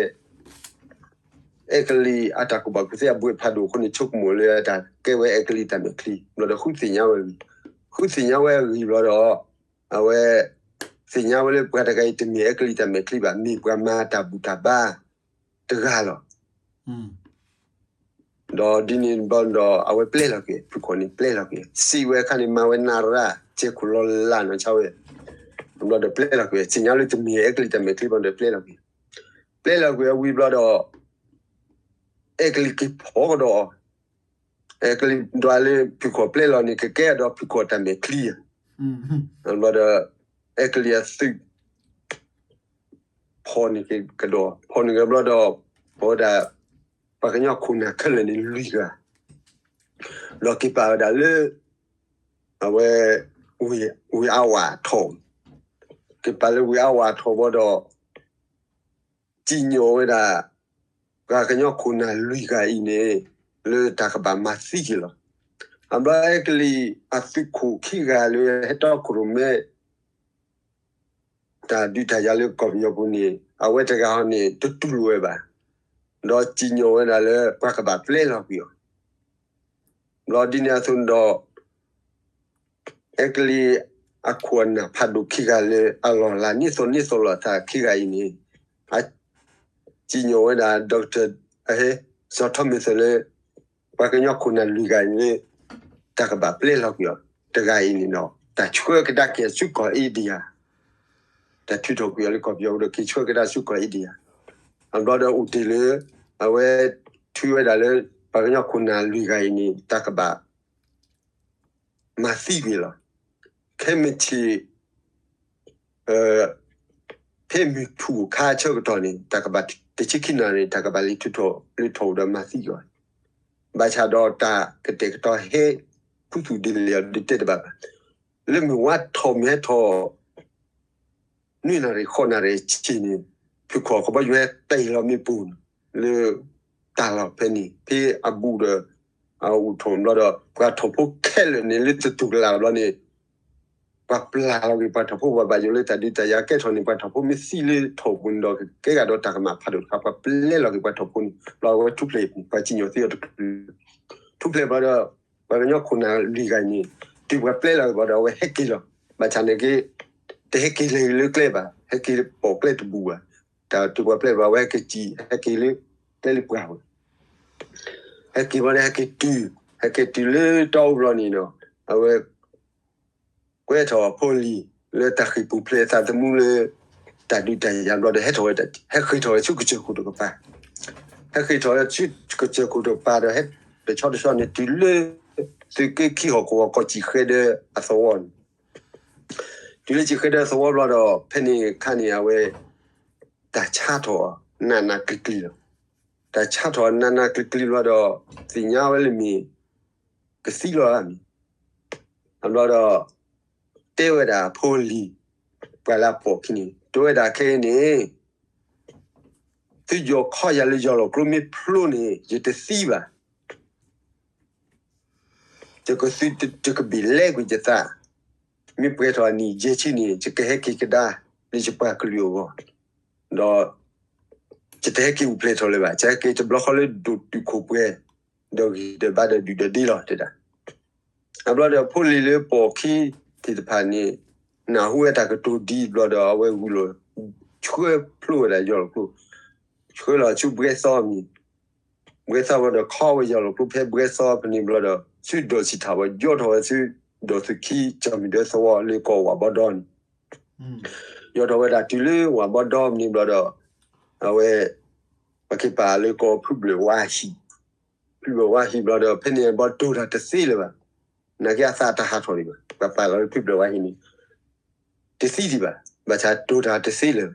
အဲကလံးအတၢ်ကူၣ်ဘၣ်ကူၣ်သ့အဘှဲးဖးဒိၣ်အဃိန့ၣ် ဆိကမိၣ်လၢအတၢ်ကဲဝဲအဲကလံးတၢ်မဲာ်ချံ, ဘျီဒီးဃုသ့ၣ်ညါဝဲအဂ့ၢ်, ဃုသ့ၣ်ညါဝဲအဂ့ၢ်ဘျီဒီး အဝဲ သ့ၣ်ညါဝဲလၢပှၤတဂၤအံၤတမ့ၢ်အဲကလံးတၢ်မဲာ်ချံဘၣ်, မ့ၢ်ပှၤမၤတၢ်ဘူၣ်တၢ်ဘါတဂၤလီၤ. ဒီးဒ်န့ၣ်ဘျီဒီး အဝဲပျဲလီၤက့ၤ, ဖုၣ်ခီၣ်န့ၣ်ပျဲလီၤက့ၤ, စံးဝဲအခါန့ၣ် မၤဝဲနၣ်ရၣ် စဲခိၣ်လီၤလးနီၢ်ဆါဝဲ, ဘျီဒီးပျဲလီၤက့ၤ, သ့ၣ်ညါလၢတမ့ၢ်အဲကလံးတၢ်မဲာ်ချံဘျီဒီးပျဲလီၤက့ၤ, ပျဲလီၤက့ၤအဝံၤဘျီဒီး အဲကလံးက့ၤဖီကဒီးအီၤ, အဲကလံးဒွးလၢဖုၣ်ခီၣ်ပျဲလီၤန့ၣ် ကကဲအဒိးဖုၣ်ခီၣ်တၢ်မဲာ်ချံဧါ, ဘျီဒီး အဲကလံးအသုး ဖီၣ်န့ၢ်က့ၤကဒီး, ဖီၣ်န့ၢ်က့ၤဘျီဒီး အဝဲဒၣ် ပှၤကညီခိၣ်နၢ်ခဲလၢာ်န့ၣ်လွံၢ်ဂၤ, ဒီးက့ၤပာ်ဝဲဒၣ်လၢ အဝဲ ဝ့ၢ်အါဝးထီၣ်, က့ၤပာ်လၢဝ့ၢ်အါဝးထီၣ်ဘျီဒီး စံၣ်ညီၣ်ဝဲဒၣ် ပှၤကညီခိၣ်နၢ်လွံၢ်ဂၤအံၤန့ၣ် လၢတၢ်ကဘၣ်မၤသံက့ၤလီၤ. အဘျီအဲကလံးအသုးခိၣ်ခံဂၤလၢဟဲတီခိၣ်ရိၣ်မဲ တၢ်ဒုးတၢ်ယၤလၢကီၢ်ပယီၤပူၤန့ၣ် အဝဲတဂၤဟီန့ၣ် တတူၢ်လိာ်ဝဲဘၣ်, ဒီးစံၣ်ညီၣ်ဝဲဒၣ်လၢပှၤကဘၣ်ပျဲလီၤကွံာ်အီၤ, ဘျီဒ်န့ၣ်အသိးန့ၣ်ဒီး အဲကလံးအခိၣ်အနၢ်ဖးဒိၣ်ခံဂၤလၢ အလီၢ်လၤနံၣ်သိးနံၣ်သိးလီၤအသးခံဂၤအံၤန့ၣ် အစံၣ်ညီၣ်ဝဲဒၣ် ဒီကတၢၢ် အဟဲ စီၤထီၣ်မ့ၢ်သၢလၢ ပှၤကညီခိၣ်နၢ်လွံၢ်ဂၤအံၤလၢ တၢ်ကဘၣ်ပျဲလီၤကွံာ်အီၤ တဂၤအံၤန့ၣ်ဒီး တၢ်ဆှၢကဒါက့ၤအီၤဆူကီၢ်အ့ဒံယၤ, တၢ်ထုးထီၣ်ကွံာ်အီၤလၢကီၢ်ပယီၤပူၤဒီး က့ၤဆှၢကဒါဆူကီၢ်အ့ဒံယၤ, အဘျီဒီးအိၣ်တ့ၢ်လၢ အဝဲ ထုးဝဲဒၣ်လၢ ပှၤကညီခိၣ်နၢ်လွံၢ်ဂၤအံၤန့ၣ် တၢ်ကဘၣ် မၤသံကွံာ်လီၤ. ခဲမုၢ်ဆ့ၣ် ဖဲမုၢ်ထူၣ်အခါဆၢကတီၢ်န့ၣ် တၢ်ကဘၣ်တဆံခံနၣ်ရံၣ်န့ၣ် တၢ်ကဘၣ်လဲၤထုးထီၣ်လၢထီၣ်ဒီးမၤသံကွံာ်အီၤ, ဘၣ်ဆၣ်ဒီးတၢ်ကတဲာ်ကတီၤဟဲ ခူသူၣ်ဒ်လဲၣ်အီၤဒ်တဲတဘၣ်ဘၣ်. လၢမုၢ်ဝါထီၣ်မုၢ်ဟဲထီၣ် နွံနၣ်ရံၣ်ဃိးနၣ်ရံၣ်ဆ့ၣ်န့ၣ် ဖုၣ်ခီၣ်ကဘီယူၤဟဲတ့ၢ်လီၤမ့ၣ်ပိၢ်န့ၣ် လၢ တၢ်လီၢ်ဖဲန့ၣ် ဖဲအဘူးဒီး အအိၣ်ထီၣ်ဘျီဒီး ပှၤထီၣ်ဖိခဲလၢာ်န့ၣ် လၢတတူၢ်ကလာ်ဘျီန့ၣ် ပှၤပျၢ်လီၤက့ၤပှၤထီၣ်ဖိ ပှၤဘၣ်ယိၣ်လၢတၢ်ဒုးတၢ်ယၤကဲထီၣ်န့ၣ် ပှၤထီၣ်ဖိမ့ၢ်သံလၢထီၣ်ပူၤန့ၣ်ဒီး ကကဲဂၤဒီးတၢ်ကမၣ်ဖးဒိၣ်တခါ ပှၤပျဲလီၤက့ၤပှၤထီၣ်ဖိန့ၣ် ဘျီအဝဲထူၣ်ဖျဲး ပှၤစံၣ်ညီၣ်သံအီၤတကလုာ် ထူၣ်ဖျဲးဘျီဒီး ပှၤကညီခိၣ်နၢ်လွံၢ်ဂၤအံၤန့ၣ် တုၤပှၤပျဲလီၤက့ၤဘျီဒီး အဝဲဟဲက့ၤလီၤ. ဘၣ်ဆၣ်န့ၣ်က့ တဟဲက့ၤလဲၤလၢကျဲဘၣ်, ဟဲက့ၤပိာ်ကျဲတဘူၣ်ဘၣ်. တၢ်တုၤပှၤပျဲဘျီ အဝဲဟဲက့ၤစံၣ် ဟဲက့ၤလၢကျဲလၢပှၢ်ဝဲ ဟဲက့ၤဘျီဒီး ဟဲက့ၤတုၤ, ဟဲက့ၤတုၤလၢတီအူဘျီန့ၣ်ဒီး အဝဲ ကွဲထီၣ်အဖိအလံၤ လၢတၢ်ဃ့ၢ်ပူၤဖျဲးအသးသမူလၢ တၢ်ဒုးတၢ်ယၤဘျီဒီး ဟဲထီၣ်ဝဲ ဟဲဃ့ၢ်ထီၣ်ဝဲဆူကစၢၢ်ခိၣ်တကပၤ, ဟဲဃ့ၢ်ထီၣ်ဝဲဆူကစၢၢ်ခိၣ်တကပၤဒီး ဟဲတဆီတဆီန့ၣ် တုၤလၢ သုးက့ခံဟီၣ်ကဝီၤကီၢ်စံၣ်ဃဲဒၢအသဝီန့ၣ် တုၤလၢစံၣ်ဃဲဒၢအသဝီဘျီဒီး ဖဲန့ၣ်အခါန့ၣ် အဝဲ တၢ်ဆါထီၣ်နးနးကျံၤကျံၤလီၤ. တၢ်ဆါထီၣ်နးနးကျံၤကျံၤဘျီဒီး သ့ၣ်ညါဝဲလၢမ့ၢ် ကသံလီၤဧါမ့ၢ် အဘျီဒီး တဲဝဲဒၣ်အဖိအလံၤ ပှၤလၢအပိာ်ခံန့ၣ် တဲဝဲဒၣ်ခဲအံၤန့ၣ် သုယီၢ်ခီယၤလၢယီၢ်လီၤကျိမ့ၢ်ဖျိန့ၣ် ယတသံဘၣ်. ယကသု ယကဘ့ၣ်လဲကွံာ်ယသး, မ့ၢ်ပှဲၤထီၣ်အနံၣ်ယဲၢ်ဆံန့ၣ် ယကဟဲက့ၤကဒါလၢယပှၤကလုာ်အဂီၢ်, ဒီး ယတဟဲက့ၤအိၣ်ဖျဲၣ်ထီၣ်လၢၤဘၣ်, ယဟဲက့ၤတဘျီဃီလၢဒိၣ်တုာ်ခိၣ်ပှဲၤ, ဒီးဂံၢ်ဒီးဘါဒီးဒုၣ်ဒီးဒ့လီၤတဲဒၣ်. အဘျီဒီးဖိလံၤလၢပိာ်ခံသ့ၣ်တဖၣ်န့ၣ် နၢ်ဟူဝဲတၢ်ကတိၤဒ်အံၤဘျီဒီး အဝဲဂုာ်လီၤ ဆှၢဖျိဝဲဒၣ်ယီၢ်လီၤကျိ, ဆှၢလီၤဆူဘှဲသီမံၤ, ဘှဲသီဘျီဒီး ခီဝဲယီၢ်လီၤကျိဖဲဘှဲသီဖဲန့ၣ်ဘျီဒီး ဆူဒီးစံးထီၣ်ဝဲ ယီၢ်ထီၣ်ဝဲဆူ ဒီးသုးခံကၠီၤမံၤဒၢသဝီလၢကီၢ်ဝးဘီဒီန့ၣ် ယီၢ်ထီၣ်ဝဲဒၣ်တုၤလၢဝးဘီဒီမနုၤဘျီဒီး အဝဲ ပက့ၤပာ်လၢကီၢ်ဖုၣ်ဘျဲၣ်ဝါဟံၣ်, ဖုၣ်ဘျဲၣ်ဝါဟံၣ်ဘျီဒီး ဖဲန့ၣ်ဘီတိၢ်တၢ်တသ့လၢၤဘၣ်. နာ်က့အသးတဟးထီၣ်ဒံးဘၣ်. ပှၤပာ်လီၤလၢဖုၣ်ဘျဲၣ်ဝါဟံၣ်န့ၣ် တသံဒံးဘၣ်. ဘၣ်ဆၣ်တိၢ်တၢ်တသ့လၢၤဘၣ်.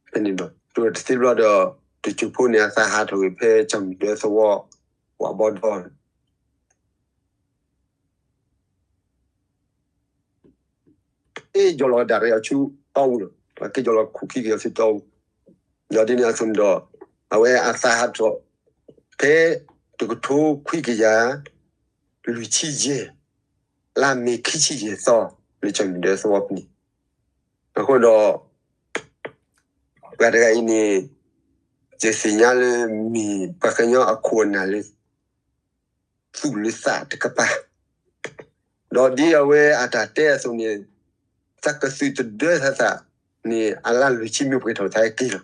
ဖဲန့ၣ်ဘျီ တိၢ်တၢ်တသ့ဘျီဒီး တစိၢ်ဖိန့ၣ် အသးဟးထီၣ်ဂ့ၤဖဲကၠီၤမံၤဒၢသဝီ ဝးဘီဒီ က့ၤယီၢ်လီၤဒၣ်ရံၣ်အီၤဆူတီအူလီၤ. ပှၤက့ၤယီၢ်လီၤခူၣ်ခံက့ၤအီၤဆူတီအူ, ဒီးဒ်န့ၣ်အသိးန့ၣ်ဒီး အဝဲအသးဟးထီၣ် ဖဲတကထိခွံကယၤ လွံၢ်ဆံယဲၢ် လါမ့ၤခံဆံယဲၢ်သီ လၢကၠီၤမံၤဒၢသဝီဖဲန့ၣ်. အဃိဒီး ပှၤတဂၤအံၤန့ၣ် ယသ့ၣ်ညါလၢမ့ၢ်ပှၤကညီအခိၣ်အနၢ်လၢ သူၣ်လၢသးတကပၤ, ဒီးဒ်အဝဲအတၢ်တဲအသိးန့ၣ် သးကသုၣ်တဒၢသးသးန့ၣ် အလါလွံၢ်ဆံမ့ၢ်ပှဲၤထီၣ်သးဟဲက့ၤလီၤ.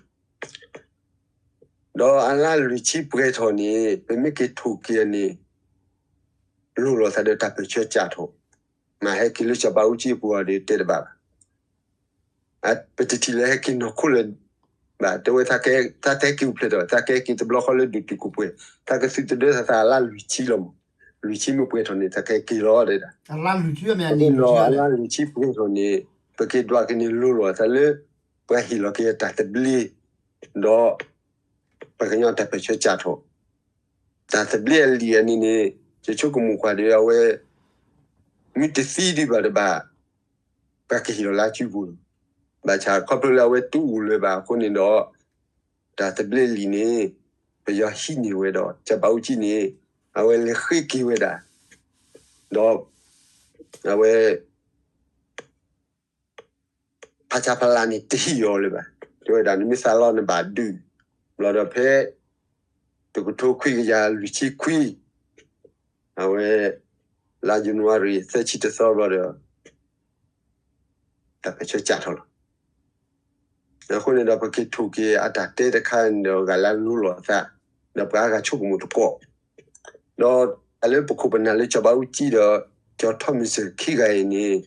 ဒီးအလါလွံၢ်ဆံပှဲၤထီၣ်န့ၣ် ပမ့ၢ်က့ၤထိၣ်က့ၤအန့ၣ် လိၣ်လီၤသးဒီးတၢ်ပၢၢ်ဆၢကၠးထီၣ်, မ့ၢ်ဟဲက့ၤလၢစီၤဘးအူကၠံအပူၤအီၤဒီးတဲတဘၣ်ဘၣ်. ပတထံၣ်လၢဟဲက့ၤနီၢ်ခိလၢၤဘၣ်, တဲဝဲ သးကဟဲက့ၤအိၣ်ဖျဲၣ်ထီၣ်, သးကဟဲက့ၤတဘျီဃီလၢဒူၣ်တုာ်ခိၣ်ပှဲၤ, သးကသုၣ်တဒၢသးသးအလါလွံၢ်ဆံလီၤမး, လွံၢ်ဆံမ့ၢ်ပှဲၤထီၣ်န့ၣ် သးကဟဲက့ၤလီၤဒဲဒၣ်. အလါလွံၢ်ဆံပှဲၤထီၣ်န့ၣ် ပက့ၤဒွးက့ၤန့ၣ်လိၣ်လီၤသးလၢ ပှၤဟ့ၣ်လီၤက့ၤတၢ်သဘျ့ ဒီး ပှၤကညီတၢ်ပၢၢ်ဆၢကၠးထီၣ်, တၢ်သဘျ့အလံာ်အန့ၣ်န့ၣ် ယဆိကမိၣ်ကွၢ်ဒီးအဝဲ မ့ၢ်တသံဒံးဘၣ်တဘၣ် ပှၤကဟ့ၣ်လီၤလၢအစုပူၤလီၤ. ဘၣ်ဆၣ်ခီဖျိလၢအဝဲတအိၣ်လၢၤဘၣ်အဃိန့ၣ်ဒီး တၢ်သဘျ့လံာ်န့ၣ် ပယီၤဟံးန့ၢ်ဝဲဒီး စီၤဘးအူကၠံန့ၣ် အဝဲလဲၤဃ့က့ၤဝဲဒၣ်, ဒီး အဝဲ ဖးဆါဖးလါန့ၣ် တဟ့ၣ်အီၤလၢၤဘၣ်. တဲဝဲဒၣ် နမ့ၢ်သးလီနဘၣ်ဒုး, ဘျီဒီးဖဲ တကထိခွံကယၤလွံၢ်ဆံခွံ အဝဲ လါယနူၤအါရံၤ သၢဆံတသီဘျီဒီး တၢ်ပၢၢ်ဆၢကၠးထီၣ်လီၤ. အဃိန့ၣ်ဒီး ပက့ၤထိၣ်က့ၤအတၢ်တဲတခါန့ၣ်ဒီး ဂၤလၢအလိၣ်လီၤအသး, ဒီးပှၤအါဂၤဆိကမိၣ်တကိး, ဒီးတၢ်လၢပခိၣ်ပနၢ်လၢစီၤဘးအူကၠံဒီး ကၠီၤထီၣ်မံၤစၢၢ်ခံဂၤအံၤန့ၣ်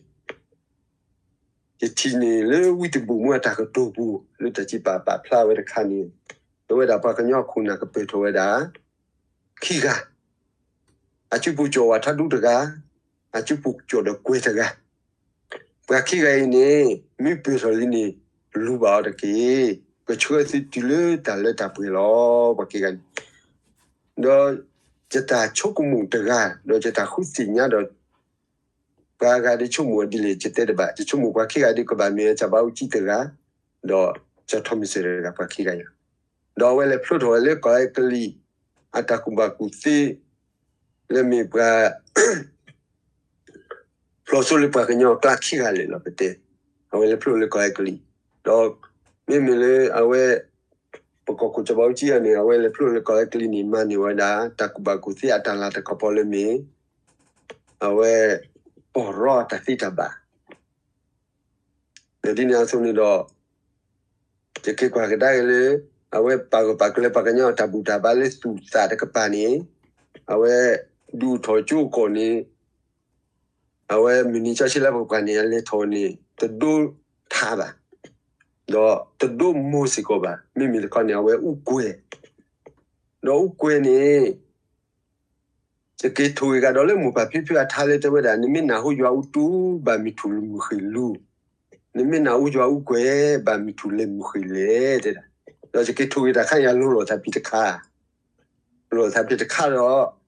ယထံၣ်န့ၢ်လၢဝံတဘိၣ်မူအတၢ်ကတိၤပူၤ လၢတၢ်စံးပာ်ပာ်ဖျါဝဲတခါန့ၣ် တဲဝဲဒၣ်ပှၤကညီအခိၣ်နၢ်ကပၢၢ်ထီၣ်ဝဲဒၣ် ခံဂၤ, အစုပူၤကၠီၣ်ဝးထီဒူတဂၤ, အစုပူၤကၠီၣ်ဒီးကွဲၤတဂၤ. ပှၤခံဂၤအံၤန့ၣ် မ့ၢ်ပၢၢ်ထီၣ်လံန့ၣ် လူၤဘၣ်အီၤတက့ၢ်. ကဆှၢသုတုၤလၢတၢ်လၢတၢ်ပှဲၤလီၤ ပှၤခံဂၤန့ၣ်. ဒီးယတၢ်ဆိကမိၣ်တဂၤ, ဒီးယတၢ်ဃုသ့ၣ်ညါဒီး ပှၤဂၤဒ်ဆိကမိၣ်ဒ်လဲၣ် ယတဲတဘၣ်, ယဆိကမိၣ်ပှၤခံဂၤဒ်ကဘၣ်မ့ၢ်စီၤဘးအူကၠံတဂၤ, ဒီးကၠီၤထီၣ်မံၤစၢၢ်တဂၤ ပှၤခံဂၤအံၤ, ဒီးအဝဲလဲၤဖျိထီၣ်ဝဲလၢကီၢ်အဲကလံး အတၢ်ကူၣ်ဘၣ်ကူၣ်သ့ လၢမ့ၢ်ပှၤ ဖျိစိလၢပှၤကညီအကျါခံဂၤလဲၣ်လီၤ ပတဲ, အဝဲလဲၤဖျိလၢကီၢ်အဲကလံး, ဒီးမ့မ့ၢ်လၢအဝဲ ပကီၢ်ခိၣ်စီၤဘးအူကၠံအံၤန့ၣ် အဝဲလဲၤဖျိလၢကီၢ်အဲကလံးန့ၣ် မၤန့ၢ်ဝဲဒၣ် တၢ်ကူၣ်ဘၣ်ကူၣ်သ့အတၢ်လၤတၢ်ကပီၤလၢမ့ၢ် အဝဲ ပီၢ်ရီအတၢ်သ့တၢ်ဘၣ် ဒီးဒ်န့ၣ်အသိးန့ၣ်ဒီး ယက့ၤကွၢ်ကဒါက့ၤလၢ အဝဲပာ်ဂၢၢ်ပာ်ကျၢၤပှၤကညီအတၢ်ဘူၣ်တၢ်ဘါလၢသူၣ်သးတကပၤန့ၣ် အဝဲဒုးအိၣ်ထီၣ်ကၠိကီၢ်န့ၣ် အဝဲမုၢ်နံၤကၠီဆံလါပှၤန့ၣ် အလဲၤထီၣ်န့ၣ် တဒိထးဘၣ်, ဒီးတဒိမိၢ်စ့ၢ်ကီးဘၣ်. မ့မ့ၢ်တခီန့ၣ် အဝဲအူကွဲၤ, ဒီးအူကွဲၤန့ၣ် ယက့ၤထိၣ်ဂ့ၤကဒီးလၢမိၢ်ပၢ်ဖံဖုအထါလၢတဲဝဲဒၣ် နမ့ၢ်နၢ်ဟူယွၤအူတူၢ် ဘၣ်မုၢ်ထူၣ်မုၢ်ဃ့ၢ်လူၤ, နမ့ၢ်နၢ်ဟူယွၤအူကွဲၤ ဘၣ်မုၢ်ထူၣ်လဲၤမုၢ်ဃ့ၢ်လဲၤ တဲဒၣ်. ဒီးယက့ၤထိၣ်ဂ့ၤတၢ်ခါန့ၣ် အလိၣ်လီၤသးဖံးတခါ, လိၣ်လီၤသးဖံးတခါဒီး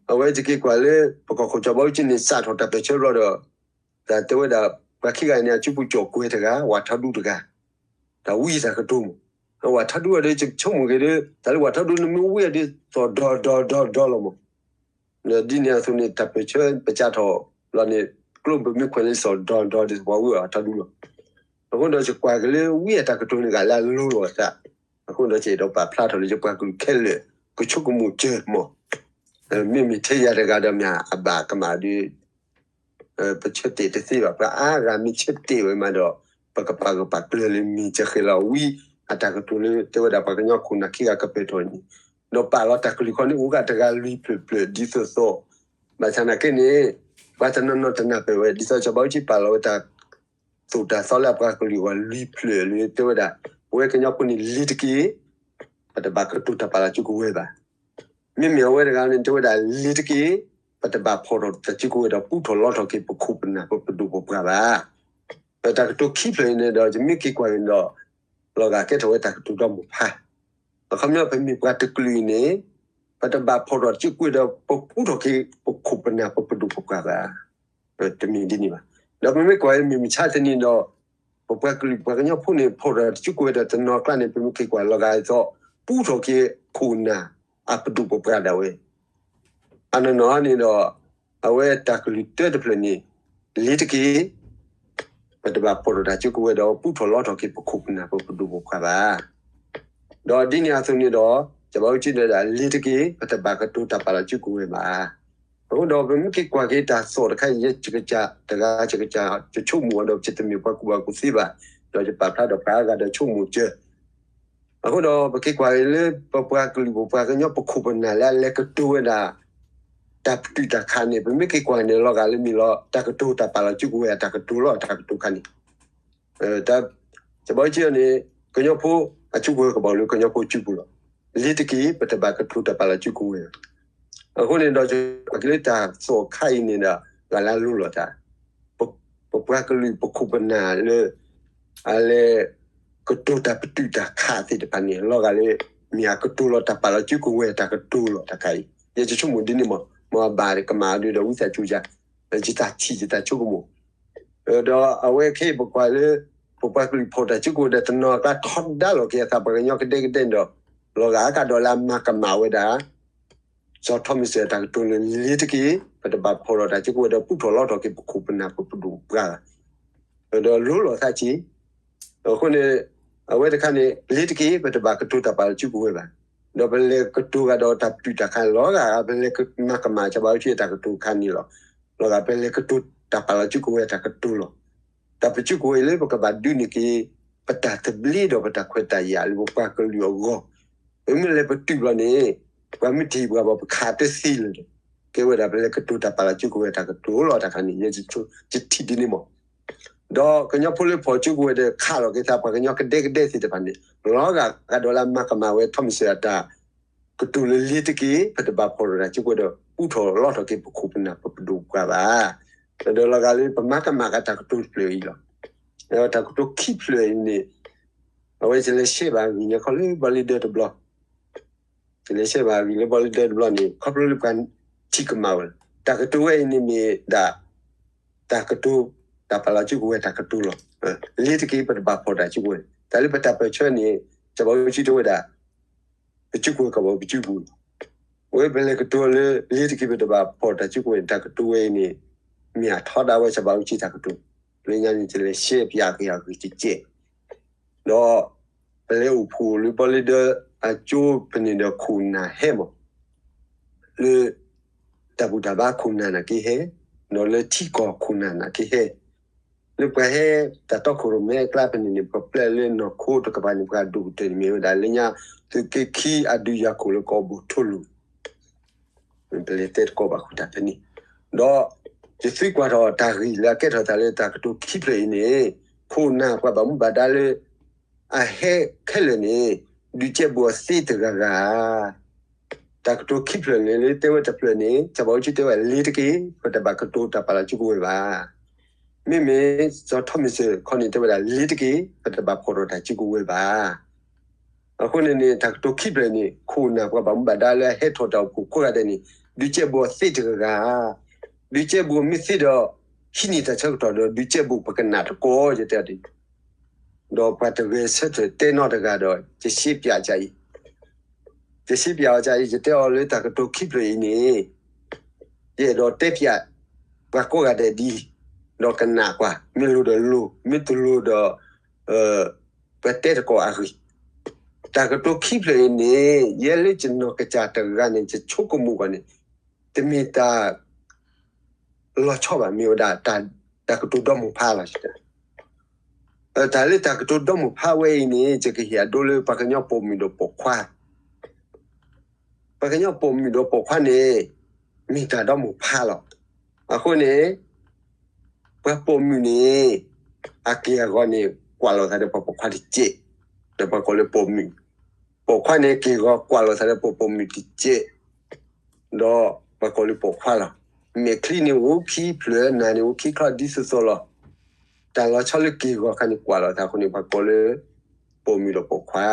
အဝဲယက့ၤကွၢ်လၢ ပကီၢ်ခိၣ်စီၤဘးအူကၠံန့ၣ် စးထီၣ်တၢ်ပၢၢ်ဆၢဘျီဒီး တၢ်တဲဝဲဒၣ် ပှၤခံဂၤန့ၣ် အစုပူၤကၠီၣ်ကွဲၤတဂၤ ဝးထီဒူတဂၤ, တၢ်ဝံအတၢ်ကတိၤမး, ဝးထီဒူအီၤဒီး ယဆိကမိၣ်က့ၤဒီး တၢ်လၢဝးထီဒူန့ၣ်မ့ၢ်ဝံအီၤဒီး သီၣ်ဒီဒီဒီဒီလီၤမး, ဒီးဒ်န့ၣ်အသိးန့ၣ် တၢ်ပၢၢ်ဆၢပစးထီၣ်ဘျီန့ၣ် ကျိပမ့ၢ်ခွဲးလၢသီၣ်ဒီဒီဒီး ပှၤဝံအီၤထီဒူလီၤ. အဃိဒီးယကွၢ်က့ၤလၢဝံအတၢ်ကတိၤန့ၣ် ဂၤလၢအလိၣ်လီၤအသး, အဃိဒီးယအဲၣ်ဒိးပာ်ဖျါထီၣ်လၢ ယပှၤကလုာ်ခဲလၢာ် ကဆိကမိၣ်စၢၤမး, မ့မ့ၢ်ထဲယၤတဂၤဒီးမ့ၢ်အဘၣ်ကမၣ်ဒီး ပဆၢတဲာ်တသ့ဘၣ်. ပှၤအါဂၤမ့ၢ်ဆၢတဲာ်ဝဲမးဒီး ပကပာ်ဂၢၢ်ပာ်ကျၢၤလၢမ့ၢ်ကဃဲၤလီၤဝံအတၢ်ကတိၤလၢ တဲဝဲဒၣ်ပှၤကညီခိၣ်နၢ်ခံဂၤကပၢၢ်ထီၣ်န့ၣ်, ဒီးပာ်လီၤတၢ်ကလုၢ်ခီန့ၣ် အိၣ်ဂၤတဂၤလွံၢ်ဖျၢၣ်ဖျၢၣ်ဒ်သိးသိး, ဘၣ်ဆၣ်နာ်က့န့ၣ် ပှၤတနီၤနီၤတနၢ်ပၢၢ်ဝဲ ဒ်သိးစီၤဘးအူကၠံပာ်လီၤဝဲတၢ်သိၣ်တၢ်သီလၢအပှၤကလုာ်အဂီၢ်လွံၢ်ဖျၢၣ်လၢတဲဝဲဒၣ် ပဝဲကညီဖိန့ၣ်လ့ၤတက့ၢ်, ပတဘၣ်ကတိၤတၢ်ပာ်လီၤစုကဝဲၤဘၣ်. မ့မ့ၢ်အဝဲတဂၤန့ၣ်တဲဝဲဒၣ်လ့ၤတက့ၢ်, ပတဘၣ်ဖီၣ်ထီၣ်တၢ်စုကဝဲၤဒီးပူထီၣ်လီထီၣ်က့ၤပခိၣ်ပနၢ်ပပဒိၣ်ပပှၢ်ဘၣ်. ဒီးတၢ်ကတိၤခံဖျၢၣ်အံၤန့ၣ်ဒီး ယမ့ၢ်က့ၤကွၢ်အံၤဒီး လီၤဂာ်ကဲထီၣ်ဝဲတၢ်ကတိၤဒီမုၢ်ဖး, အခီပညီပမ့ၢ်ပှၤတကလုာ်အံၤန့ၣ် ပတဘၣ်ဖီၣ်ထီၣ်စုကဝဲၤဒီးပပူထီၣ်က့ၤ ပခိၣ်ပနၢ်ပပဒိၣ်ပပှၢ်ဘၣ်. တမ့ၢ်ဒ်န့ၣ်ဘၣ်. ဒီးပမ့ၢ်ကွၢ်အံၤမုၢ်မဆါတနံၤဒီး ပပှၤကလုာ်ပှၤကညီဖိန့ၣ် ဖီၣ်ထီၣ်တၢ်စုကဝဲၤဒီးတနီၤကျါန့ၣ် ပမ့ၢ်က့ၤကွၢ်လီၤဂာ်အသိး ပူထီၣ်က့ၤခိၣ်နၢ်အပဒိၣ်ပပှၢ်ဒၣ်ဝဲ အနီၢ်နီၢ်န့ၣ်ဒီး အဝဲတၢ်ကလုၢ်တၢတဖျၢၣ်န့ၣ် လ့ၤတက့ၢ်, ပတဘၣ်ဖီၣ်ထီၣ်တၢ်စုကဝဲၤဒီးပူထီၣ်လီထီၣ်က့ၤပခိၣ်ပနၢ်ပပဒိၣ်ပပှၢ်ဘၣ်. ဒီးဒ်န့ၣ်အသိးန့ၣ်ဒီး စီၤဘးအူကၠံဒၣ်လ့ၤတက့ၢ်, ပတဘၣ်ကတိၤတၢ်ပာ်လီၤစုကဝဲၤဘၣ်. အဃိဒီးပမ့ၢ်က့ၤကွၢ်က့ၤတၢ်သီၣ်တခါအံၤ ယဲယကစၢ်တဂၤယကစၢ် ယဆိကမိၣ်အီၤဒီးယတမ့ၢ်ပှၤကူၣ်ဘၣ်ကူၣ်သ့ဘၣ်, ဒီးယပာ်ဖျါဒီးပှၤအါဂၤဒီးဆိကမိၣ်စၢၤ အဃိဒီးပက့ၤကွၢ်က့ၤလၢ ပပှၤကလုာ်ပပှၤကညီပခိၣ်ပနၢ်လၢအလဲၤကတိၤဝဲဒၣ် တၢ်ပတုာ်တၢ်ခးန့ၣ် ပမ့ၢ်က့ၤကွၢ်န့ၣ် လီၤဂာ်လၢမ့ၢ်လီၤ တၢ်ကတိၤတၢ်ပာ်လီၤစုကဝဲၤအတၢ်ကတိၤလီၤ တၢ်ကတိၤခါန့ၣ် စီၤဘးအူကၠံန့ၣ် ကညီဖိအစုကဝဲၤကဘၣ်လၢကညီဖိစုပူၤလီၤ. လ့ၤတက့ၢ် ပတဘၣ်ကတိၤတၢ်ပာ်လီၤစုကဝဲၤ အဃိန့ၣ်ဒီး ပက့ၤလၢတၢ်သီၣ်ခါအံၤန့ၣ်ဒီး ဂၤလၢလိၤလီၤတၢ် ပပှၤကလုာ်ပခိၣ်ပနၢ်လၢ အလဲၤကတိၤတၢ်ပတုာ်တၢ်ခးသ့ၣ်တဖၣ်န့ၣ် လီၤဂာ်လၢ မ့ၢ်အကတိၤလီၤတၢ်ပာ်လီၤစုကဝဲၤတၢ်ကတိၤလီၤတခါအံၤ ယဲယဆိကမိၣ်ဒ်န့ၣ်မး မ်အဘၣ်ကမၣ်အဒုးဒီးဝံသးစူၤယၤ ယတၢ်ထံၣ်ယတၢ်ဆိကမိၣ် ဒီးအဝဲခဲအံၤပကွၢ်လၢ ပပှၤကလုာ်ဖီၣ်တၢ်စုကဝဲၤဒီးတနီၤကျါထီဒါလီၤက့ၤအသးပှၤကညီကဒဲကဒဲန့ၣ်ဒီး လီၤဂာ်အကဒီးလၢအမၤကမၣ်ဝဲဒၣ် စီၤထီမ့ၢ်စၢၤအတၢ်ကတိၤလၢလ့ၤတက့ၢ် ပတဘၣ်ဖီၣ်ထီၣ်တၢ်စုကဝဲၤဒီးပူထီၣ်လီထီၣ်က့ၤပခိၣ်ပနၢ်ပပဒိၣ်ပပှၢ်ဘၣ် ဒီးလိၤလီၤသးက့ၤ အဃိန့ၣ် အဝဲတခါန့ၣ် လ့ၤတက့ၢ် ပတဘၣ်ကတိၤတၢ်ပာ်လီၤစုကဝဲၤဘၣ်. ဒီးပလဲၤကတိၤဂၤဒီးတၢ်ပတုာ်တၢ်ခးန့ၣ် လီၤဂာ်ပလဲၤမၤကမၣ်စီၤဘးအူကၠံအတၢ်ကတိၤခါန့ၣ်လီၤ. လီၤဂာ်ပလဲၤကတိၤတၢ်ပာ်လီၤစုကဝဲၤတၢ်ကတိၤလီၤ. တၢ်ပစုကဝဲၤလၢပကဘၣ်ဒုးန့ၢ်က့ၤ ပတၢ်သဘျ့ဒီးပတၢ်ခွဲးတၢ်ယာ်လၢပပှၤကလုာ်အဂီၢ် ပမ့ၢ်လဲၤပတုာ်ဘျီန့ၣ် ပှၤမ့ၢ်တဟ့ၣ်ပှၤဘၣ်ပခးတသ့လၢၤဒီး ကဲဝဲဒၣ်ပလဲၤကတိၤတၢ်ပာ်လီၤစုကဝဲၤတၢ်ကတိၤလီၤတခါန့ၣ် ယထံၣ်ဒ်န့ၣ်မး ဒီးကညီဖိလၢဖီၣ်စုကဝဲၤဒီးခးလီၤက့ၤသးပှၤကညီကဒဲကဒဲသ့ၣ်တဖၣ်န့ၣ် လီၤဂာ်ကဒီးလၢအမၤကမၣ်ဝဲထီမ့ၢ်စၢၤအတၢ် ကတိၤလၢလ့ၤတက့ၢ် ပတဘၣ်ဖီၣ်ထီၣ်တၢ်စုကဝဲၤဒီး ပူထီၣ်လီထီၣ်က့ၤပခိၣ်ပနၢ်ပပဒိၣ်ပပှၢ်ဘၣ်. ဒီးလီၤဂာ်လၢပမၤကမၣ်ကတၢ်ကတိၤတဖျၢၣ်အံၤလီၤ. တၢ်ကတိၤခံဖျၢၣ်အံၤန့ၣ် အဝဲယလဲၤရှဲဘၣ်ဂ့ၢ်န့ၣ်ခီလၢဘီလ့ဒၢတဘျီ ယလဲၤရှဲဘၣ်ဂ့ၢ်လၢဘီလ့ဒၢတဘျီန့ၣ် ခီဖျိလၢပှၤထံၣ်ကမၣ်ဝဲလီၤ. တၢ်ကတိၤဝဲအံၤန့ၣ်မ့ၢ်ဒၣ် တၢ်ကတိၤ တၢ်ပာ်လီၤစုကဝဲၤတၢ်ကတိၤလီၤ. လ့ၤတက့ၢ် ပတဘၣ်ဖီၣ်တၢ်စုကဝဲၤ တၢ်လၢပတၢ်ပၢၢ်ဆၢန့ၣ် စီၤဘးအူကၠံတဲဝဲဒၣ် ပစုကဝဲၤကဘၣ်ပစုပူၤလီၤ. အဝဲပလဲၤကတိၤလၢ လ့ၤတက့ၢ် ပတဘၣ်ဖီၣ်တၢ်စုကဝဲၤန့ၣ် တၢ်ကတိၤဝဲအံၤန့ၣ် မ့ၢ်အထီဒါဝဲစီၤဘးအူကၠံတၢ်ကတိၤ လၢညါန့ၣ် ယလဲၤရှဲပၠးက့ၤအဂ့ၢ်တကဲး ဒီး ပလဲၤအိၣ်ဖှိၣ်လၢဘီလ့ဒၢအကၠိဖဲန့ၣ်ဒီးခိၣ်နၢ်ဟဲမး လၢ တၢ်ဘူၣ်တၢ်ဘါခိၣ်နၢ်နာ်က့ဟဲ, ဒီးလၢထံကီၢ်ခိၣ်နၢ်နာ်က့ဟဲ, လၢပှၤဟဲတၢ်တီခိၣ်ရိၣ်မဲအကျါဖဲန့ၣ်န့ၣ် ပှၤပျဲလၢနီၢ်ခိတကပၤန့ၣ် ပှၤဒိၣ်ကတၢၢ်န့ၣ်မ့ၢ်ဝဲဒၣ်လၢညါ သုးက့ခံအဒုးယၤခိၣ်လၢကီၢ်ဘိၣ်ထီၣ်လိၤ ပလဲၤတဲသကိးဘၣ်ဃုာ်တၢ်ဖဲန့ၣ်, ဒီး ယသံကွၢ်ထီၣ်တၢ်ဂ့ၢ်လၢအကဲထီၣ်သးလၢတၢ်ကတိၤခံဖျၢၣ်အံၤန့ၣ် ခိၣ်နၢ်ပှၤဘၣ်မူဘၣ်ဒါလၢ အဟဲခဲလၢာ်န့ၣ် ဒုးကဲဘိအီၤသ့တဂၤဂၤဧါ. တၢ်ကတိၤခံဖျၢၣ်န့ၣ် လၢတဲဝဲတဖျၢၣ်န့ၣ် စီၤဘးအူကၠံတဲဝဲလ့ၤတက့ၢ် ပတဘၣ်ကတိၤတၢ်ပာ်လီၤစုကဝဲၤဘၣ်. မ့မ့ၢ်စီၤထီမ့ၢ်စၢၤခီန့ၣ်တဲဝဲဒၣ်လ့ၤတက့ၢ် ပတဘၣ်ဖီၣ်ထီၣ်တၢ်စုကဝဲၤဘၣ်. အဃိန့ၣ်န့ၣ် တၢ်ကတိၤခံဖျၢၣ်န့ၣ် ခိၣ်နၢ်ပှၤဘၣ်မူဘၣ်ဒါလၢအဟဲထီၣ်တၢ်အိၣ်ဖှိၣ်ကိးဂၤဒဲးန့ၣ် ဒုးကဲဘိအီၤသ့တဂၤဂၤဧါ. ဒုးကဲဘိမ့ၢ်သ့ဒီး ဟံးန့ၢ်တၢ်ဆၢကတီၢ်ဒီး ဒုးကဲဘိပကနၣ်တကိး ယတဲအီၤဒ် ဒီးပှၤတဂဲၤဆၢထၢၣ်တဲနီတဂၤဒီး ယရှဲပၠးကၠးအံၤ, ယရှဲပၠးအီၤကၠးအံၤ ယတဲအီၤလၢတၢ်ကတိၤခံဖျၢၣ်အံၤန့ၣ် ယအဲၣ်ဒိးတဲပၠး ပှၤကိးဂၤဒဲးဒ်အံၤ, ဒီးကနၣ်ကွၢ် မ့ၢ်လိၤဒီးလိၤ မ့ၢ်တလိၤဒီး ပတဲတကိးအဂ့ၢ်, တၢ်ကတိၤခံဖျၢၣ်အံၤန့ၣ် ယဲလၢယနီၢ်ကစၢ်တဂၤန့ၣ် ယဆိကမိၣ်ကွၢ်န့ၣ် တမ့ၢ်တၢ် လီၤဆီဘၣ် မ့ၢ်ဝဲဒၣ် တၢ်ကတိၤဒီမုၢ်ဖးလီၤ. တၢ်လၢတၢ်ကတိၤဒီမုၢ်ဖးဝဲအံၤန့ၣ် ယကဟ့ၣ်အဒိလၢပှၤကညီပိာ်မုၣ်ဒီးပိာ်ခွါ, ပှၤကညီပိာ်မုၣ်ဒီးပိာ်ခွါန့ၣ် မ့ၢ်တၢ်ဒီမုၢ်ဖးလီၤ. အဃိန့ၣ် ပှၤပိာ်မုၣ်န့ၣ် အက့ၢ်အဂီၤန့ၣ် ကွၢ်လိာ်သးဒီးပှၤပိာ်ခွါတကဲး, ဒီးပှၤကိးလၢပိာ်မုၣ်, ပိာ်ခွါန့ၣ် က့ၢ်ဂီၤကွၢ်လိာ်သးဒီးပှၤပိာ်မုၣ်တကဲး, ဒီးပှၤကိးလၢပိာ်ခွါလီၤ. မဲာ်ချံန့ၣ်အိၣ်ခံဖျၢၣ်, နးန့ၣ်အိၣ်ခံချီၣ်ဒ်သိးသိးလီၤ. တၢ်လီၤဆီလၢက့ၢ်ဂီၤခါန့ၣ် ကွၢ်လိာ်သးအဃိန့ၣ် ပှၤကိးလၢ ပိာ်မုၣ်ဒီးပိာ်ခွါ,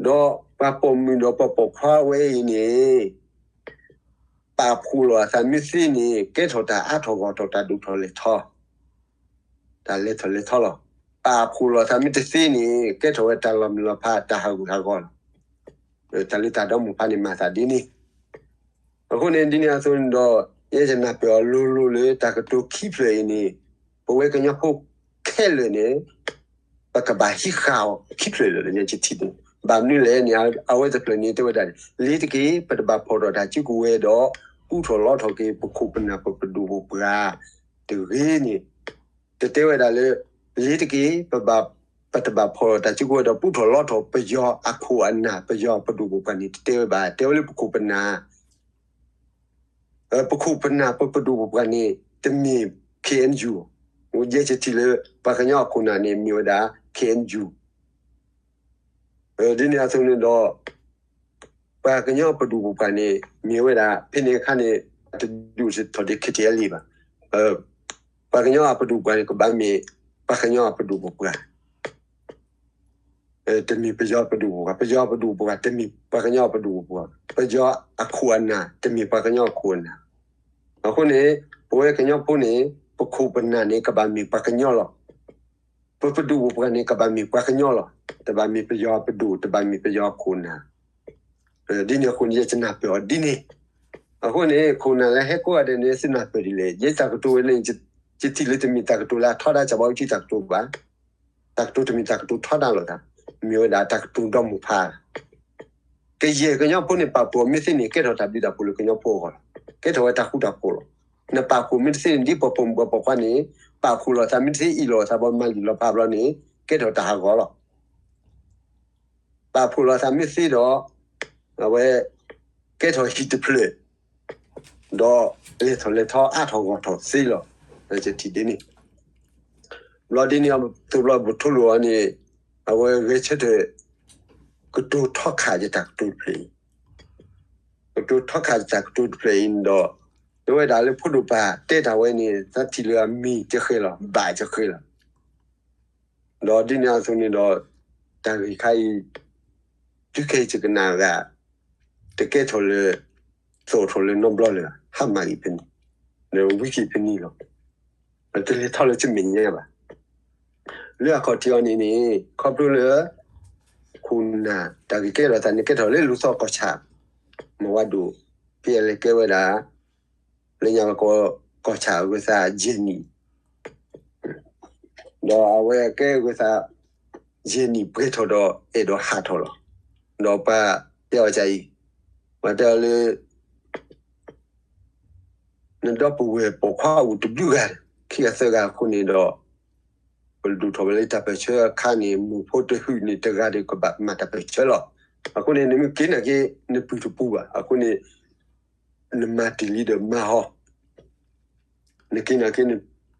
ဒီးပှၤပိာ်မုၣ်ဒီးပှၤပိာ်ခွါဝဲအံၤန့ၣ် ပာ်ဖှိၣ်လိာ်အသးမ့ၢ်သ့န့ၣ် ကဲထီၣ်တၢ်အါထီၣ်ဂီၢ်ထီၣ် တၢ်ဒိၣ်ထီၣ်လဲၢ်ထီၣ်, တၢ်လဲၤထီၣ်လဲၤထီလီၤ. ပာ်ဖှိၣ်လိာ်အသးမ့ၢ်တသ့န့ၣ် ကဲထီၣ်ဝဲတၢ်လီၤမုၢ်လီၤဖး တၢ်ဟးဂူာ်ဟးဂီၤလီၤ. တၢ်လၢတၢ်ဒီမိၢ်ဖးန့ၣ်မၤသးဒ်န့ၣ်. အဃိန့ၣ် ဒ်န့ၣ်အသိးန့ၣ်ဒီး ယဲယနၢ်ပၢၢ်အီၤလိၤလိၤလၢတၢ်ကတိၤခံဖျၢၣ်အံၤန့ၣ် ပဝဲကညီဖိခဲလၢာ်န့ၣ် ပကဘၣ်ဟံးဃာ်အီၤခံဖျၢၣ်လၢာ်လၢညါကထံၣ်န့ၣ် ဘၣ်မနုၤလဲၣ်န့ၣ် အဝဲတဖျၢၣ်န့ၣ်တဲဝဲဒၣ်န့ၣ် လ့ၤတက့ၢ် ပတဘၣ်ဖီၣ်ထီၣ်တၢ်စုကဝဲၤဒီး ပူထီၣ်လီထီၣ်က့ၤ ပခိၣ်ပနၢ်ပပဒိၣ်ပပှၢ်တဂ့ၤန့ၣ် တတဲဝဲဒၣ်လၢ လ့ၤတက့ၢ် ပဘၣ် ပတဘၣ်ဖီၣ်ထီၣ်တၢ်စုကဝဲၤဒီး ပူထီၣ်လီထီၣ်ပယီၤအခိၣ်အနၢ် ပယီၤပဒိၣ်ပပှၢ်န့ၣ် တတဲဝဲဘၣ် တဲဝဲလၢပခိၣ်ပနၢ် ပခိၣ်ပနၢ်ပပဒိၣ်ပပှၢ်န့ၣ် တမ့ၢ် K N U, ယဲယထံၣ်လၢ ပှၤကညီအခိၣ်နၢ်န့ၣ် မ့ၢ်ဝဲဒၣ် K N U, ဒ်န့ၣ်အသိးန့ၣ်ဒီး ပှၤကညီပဒိၣ်ပပှၢ်န့ၣ် မ့ၢ်ဝဲဒၣ် ဖဲန့ၣ်အခါန့ၣ် တဒုးထီၣ်ဒ် K T L A ဘၣ်. ပှၤကညီအပဒိၣ်ပပှၢ်န့ၣ် ကဘၣ်မ့ၢ် ပှၤကညီအပဒိၣ်ပပှၢ် တမ့ၢ်ပယီၤပဒိၣ်ပပှၢ်, ပယီၤပဒိၣ်ပပှၢ် တမ့ၢ်ပှၤကညီအပဒိၣ်ပပှၢ်, ပယီၤအခိၣ်အနၢ် တမ့ၢ်ပှၤကညီအခိၣ်အနၢ်. အဃိန့ၣ် ပဝဲကညီဖိန့ၣ် ပခိၣ်ပနၢ်န့ၣ် ကဘၣ်မ့ၢ်ပှၤကညီလီၤ. ပပဒိၣ်ပပှၢ်န့ၣ် ကဘၣ်မ့ၢ်ပှၤကညီလီၤ. တဘၣ်မ့ၢ်ပယီၤပဒိၣ်, တဘၣ်မ့ၢ်ပယီၤခိၣ်နၢ်. ဒ်န့ၣ်အဃိန့ၣ် ယကနၢ်ပၢၢ်အီၤဒ်န့ၣ်. အဃိန့ၣ် ခိၣ်နၢ်လၢဟဲကိးဂၤဒဲးန့ၣ် သုနၢ်ပၢၢ်ဒ်လဲၣ်. ယတၢ်ကတိၤဝဲန့ၣ် ယထံၣ်လၢတမ့ၢ်တၢ်ကတိၤလၢအထီဒါစီၤဘးအူကၠံတၢ်ကတိၤဘၣ်. တၢ်ကတိၤတမ့ၢ်တၢ်ကတိၤထီဒါလိာ်သး, မ့ၢ်ဝဲဒၣ်တၢ်ကတိၤဒီမိၢ်ဖး ကယဲၢ်ကညီဖိန့ၣ် ပာ်ဖှိၣ်မ့ၢ်သ့န့ၣ် ကဲထီၣ်တၢ်ဘျုးတၢ်ဖှိၣ်လၢကညီဖိအဂီၢ်လီၤ. ကဲထီၣ်ဝဲတၢ်ဃူတၢ်ဖိးလီၤ. နပာ်ဖှိၣ်မ့ၢ်တသ့န့ၣ် ဒ်ပှၤပိာ်မုၣ်ပှၤပိာ်ခွါန့ၣ် ပာ်ဖှိၣ်လိာ်သးမ့ၢ်တသ့ အ့ၣ်လိာ်သးဘၣ်မၤလံာ်လီၤဖးဘျီန့ၣ် ကဲထီၣ်တၢ်ဟးဂီၤလီၤ. ပာ်ဖှိၣ်လိာ်သးမ့ၢ်သ့ဒီး အဝဲ ကဲထီၣ်ဟံၣ်တဖျၢၣ် ဒီးလဲၤထီၣ်လဲၤထီအါထီၣ်ဂီၢ်ထီၣ်သ့လီၤ. ယထံၣ်ဒ်န့ၣ်. ဘျီဒ်န့ၣ်အသိးဘျီပထိလိာ်အီၤန့ၣ် အဝဲဂဲၤဆၢထၢၣ် ကတိၤထီခးယတၢ်ကတိၤတဖျၢၣ်အံၤ, ကတိၤထီခးယတၢ်ကတိၤတဖျၢၣ်အံၤန့ၣ်ဒီး တဲဝဲဒၣ်လၢဖိဒိၣ်ပၢ်တဲတၢ်ဝဲန့ၣ် သးထံၣ်လၢအမံၤတဃဲၤလီၤ ဘၣ်တဃဲၤလီၤ. ဒီးဒ်န့ၣ်အသိးန့ၣ်ဒီး တၢ်ဂ့ၢ်ခါအံၤ တုၤခဲအံၤယကနၣ်ဂ့ၤ တကဲထီၣ်လၢ သိးထီၣ်လၢနီတဘျီလၢၤဘၣ်, ဟါမၢ်ဂ့ၤဖဲန့ၣ်, ဒီးဝံၤက့ၤဖဲန့ၣ်လီၤ. တလဲၤထီၣ်လၢတမ့ၢ်ညါဘၣ်. လၢအခီၣ်ထံးအီၤန့ၣ်န့ၣ် ခီဖျိလၢ ခိၣ်နၢ်တၢ်ဂ့ၢ်ကဲထီၣ်သးန့ၣ် ကဲထီၣ်လၢလူၤသီကီၢ်ဆၣ် မၤဝါဒိၣ် ဖဲအလဲၤကဲဝဲဒၣ် လၢညါပကိး ကီၢ်ဆၣ်အဂၢၢ်သးယဲၢ်နံၣ် ဒီးအဝဲကဲအဂၢၢ်သး ယဲၢ်နံၣ်ပှဲၤထီၣ်ဒီး အဲၣ်ဒိးဟးထီၣ်လီၤ. ဒီးပှၤတဲအီၤဒ်အံၤ, ပှၤတဲအီၤလၢ နဒီပုၢ်ဝဲၢ်ပိာ်ခွါအိၣ်တဘျုးဂၤ ခံဂၤသၢဂၤအဃိန့ၣ်ဒီး ပဒိၣ်ထီၣ်ဝဲလၢတၢ်ပၢၢ်ဆၢအခါန့ၣ် မုၢ်ဖိတဟုၣ်န့ၣ် တဂၤဒီးကဘၣ်မၤတၢ်ပၢၢ်ဆၢလီၤ. အဃိန့ၣ် နမ့ၢ်က့ၤနာ်က့ နပုၢ်တပူၤဘၣ်. အဃိန့ၣ် နမၤတ့ၢ်လံဒီးမၤဟီ နက့ၤနာ်က့န